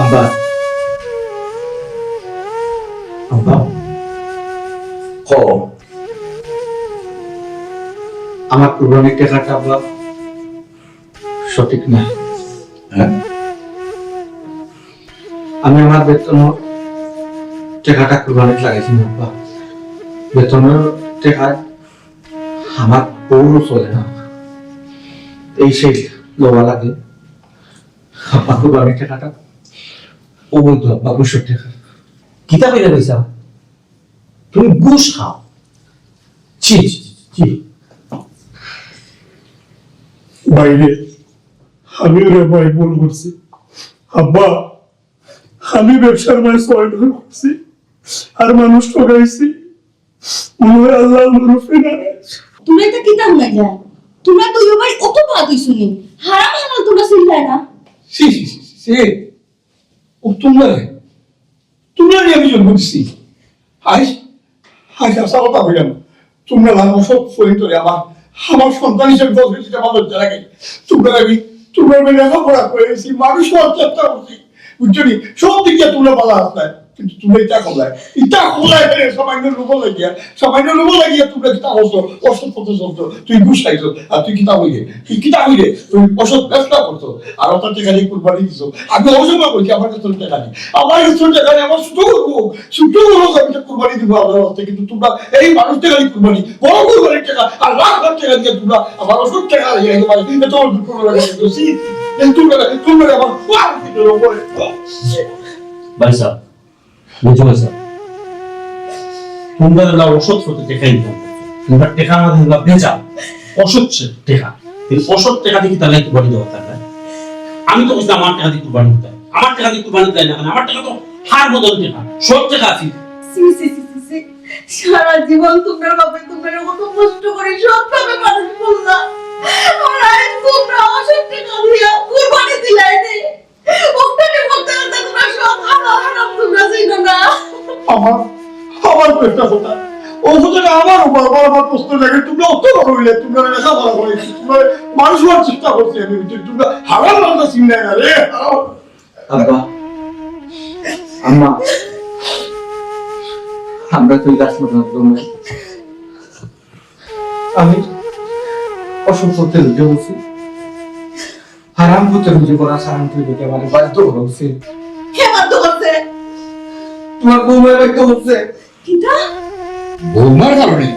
আব্বা, আব্বা, ক। আমার কুরবানির টেকাটা, আব্বা, সঠিক না। হ্যাঁ? আমি আমার বেতনর টেকাটা কুরবানিত লাগাইছি না, আব্বা। বেতনর টেকায় আমার বউরও চলে না। এই সেই লওয়া লাগে। আব্বা, কুরবানির টেকাটা অবৈধ, আব্বা, ঘুষর টেকা। কিতা কইরা কইছা? তুমি ঘুষ খাও? ছি, ছি, ছি, ছি। ভাইরে, আমি রে ভাই ভুল করছি। আব্বা, আমি ব্যবসার মাঝে ছয় মাস করছি, আর মানুষ ঠকাইছি। মনে হয় আল্লাহ আমার উপরে নারাজ। তোমরা এটা কিতা হুনাইলা? তোমরা দুইও ভাই অত বাদ হইছো নি? হারাম হালাল তোমরা চিনলায় না? ছি, ছি, ছি, ছি, ছি। ও তোমরা রে, তোমরা রে আমি জন্ম দিছি। হাই, হাই, হাসা কথা কইলাম। তোমরা লানো সব পর্যন্ত আমার, আমার সন্তান হিসেবে বলতে দিতে আমার লজ্জা লাগে। তোমরা আমি, তোমরা আমি লেখাপড়া করেছি, মানুষ হওয়ার চেষ্টা করছি। বুঝছো নি? সব দিক দিয়ে তোমরা ভালো আসলে, কিন্তু তোমরা এটা করলায়, এটা করলায়, সামান্য লোভ লাগিয়া, সামান্য লোভ লাগিয়া তোমরা কিতা করছো? অসৎ পথে চলছো, তুই ঘুষ খাইছো, আর তুই কিতা হইলে, তুই কিতা হইলে, তুই অসৎ ব্যবসা করছো, আর ওটা টেকা দিয়ে কুরবানি দিছো। আমি অসম্ভব বলছি, আমার কাছে টেকা নেই, আমার কাছে টেকা নেই, আমার ছোট করবো, ছোট করবো, আমি তো কুরবানি দিব আপনার হস্তে, কিন্তু তোমরা এই মানুষ টেকা দিয়ে কুরবানি, বড় কুরবানির টেকা, আর লাখ লাখ টেকা দিয়ে তোমরা আমার অসৎ টেকা দিয়ে আইতে পারে, এটা আমার দুঃখ লাগে, কিন্তু সি, এই তোমরা, তোমরা আমার, ভাই সাহেব, বুঝতে পারছো? তোমরা না অসৎ পথে টেকা ইনকাম করছো। তোমরা টেকা আমাদের না বেচা, অসৎ সে টেকা। এই অসৎ টেকা দিয়ে কি তাহলে কুরবানি দেওয়া যায় না? আমি তো বুঝলাম আমার টেকা দিয়ে কুরবানি হতে হয়। আমার টেকা দিয়ে কুরবানি দেয় না কেন? আমার টেকা তো হার বদল টেকা, সৎ টেকা আছে। ছি, ছি, ছি, ছি, ছি। সারা জীবন তোমরা বাপে তোমরা কত কষ্ট করে সৎভাবে মানুষ করলা। আর আজ তোমরা অসৎ টেকা দিয়া কুরবানি দিলাই রে। ওখানে একটা কথা, ও কথাটা আমারও বারবার আমার প্রশ্ন জাগে, তোমরা অত বড় অইলে, তোমরা লেখাপড়া করাইছো, তোমরা মানুষ হওয়ার চেষ্টা করছি আমি, বুঝছো? তোমরা হারাম মার্কা চিন্তায় না রে, হারাম। আব্বা, আম্মা, আমরা তো এই রাস্তা ধরতাম না। আমি অসৎ পথে রুজু করছি, হারাম পথে রুজু করা হারাম, তুই বেটা মানে বাধ্য করা হচ্ছে। কে বাধ্য করছে? তোমার বৌমায় বাধ্য করছে। কিতা? বৌমার কারণে?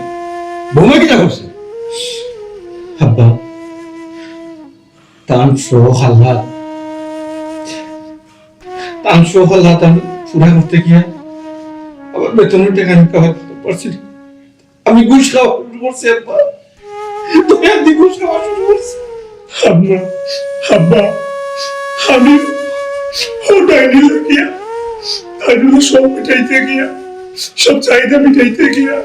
বৌমা কিতা করছে? আব্বা, তান সহ হাল্লা, তান সহ হাল্লা তান পুরা করতে গিয়া আমার বেতনের টাকা আমি কামাই করতে পারছি না। আমি ঘুষ খাওয়া শুরু করছি আব্বা। তুমি একদিন ঘুষ খাওয়া শুরু করছি। আম্মা, আব্বা, আমি ও ডাইনি লাগিয়া, ডাইনি সব মিটাইতে গিয়া, সব চাহিদা মিটাইতে গিয়া,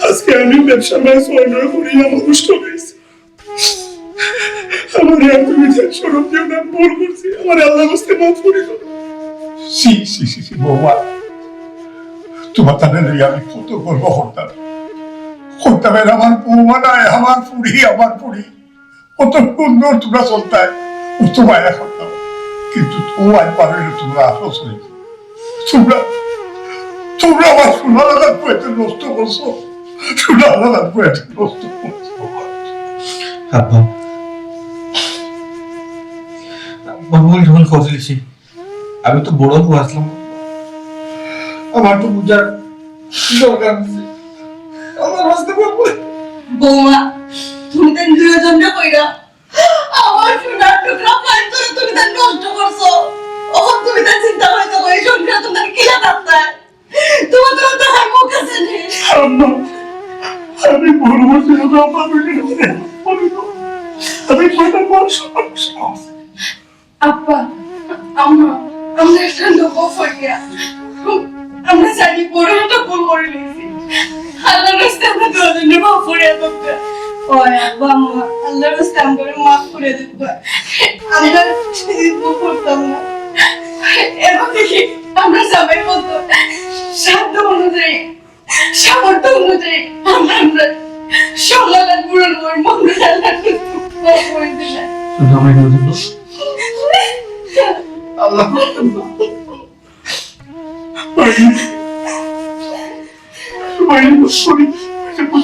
আজকে আমি ব্যবসা মাছ অন্যায় করি আমার কষ্ট হয়েছে। আমার আর তুমি যে সরব দিও না, ভুল করছি। আমার আল্লাহর রাস্তায় মাফ করে দাও। ছি, ছি, ছি, ছি, বৌমা। তোমার তাহলে লইয়া আমি কত গর্ব করতাম। করতাম, এর আমার বৌমা নাই, আমার ফুড়ি, আমার ফুড়ি। কত সুন্দর তোমরা চলতায়, কত মায়া করতাম। কিন্তু ও আজ পারো না, তোমরা আসো চলে। তোমরা, তোমরা আমার সোনা লাগার পয়সা নষ্ট করছো। সোনা লাগার পয়সা নষ্ট করছো। আব্বা, আব্বা, ভুল যখন করছি, আমি তো বড় হয়ে আসলাম। আমার তো বুঝার দরকার আছে। আমার রাস্তা বলবো। বৌমা, তুমি তাই দুইজনকে কইরা আমার সোনার টুকরা পাইন করে তুমি তাই নষ্ট করছো। ও তুমি তাই চিন্তা করছো, এই সংসার তুমি তাই কিলা থাকতায়? তোমার তো তার মুখ আছে নি। আম্মা, আমি বলবো যে আমি আমার বেটির কাছে বলি না। আমি বলবো আমার সমস্যা আছে। আব্বা, আম্মা, আমরা একটা লোক করিয়া, আমরা জানি বড় একটা ভুল করে নিয়েছি। আল্লাহর রাস্তায় আমরা দুজনে মাফ করে দেবো। ওই আব্বা, আম্মা, আল্লাহর রাস্তায় আমরা মাফ করে দেবো। আমরা এই ভুল করতাম না। এখন থেকে আমরা সবাই বলতো সাধ্য অনুযায়ী, সামর্থ্য অনুযায়ী আমরা, আমরা সকাল আর পুরো ওর মঙ্গল আল্লাহর কাছে দোয়া করে দিলাম। শুধু আমরা কেন দিব? আল্লাহ। ভাই, ভাই, ভাই,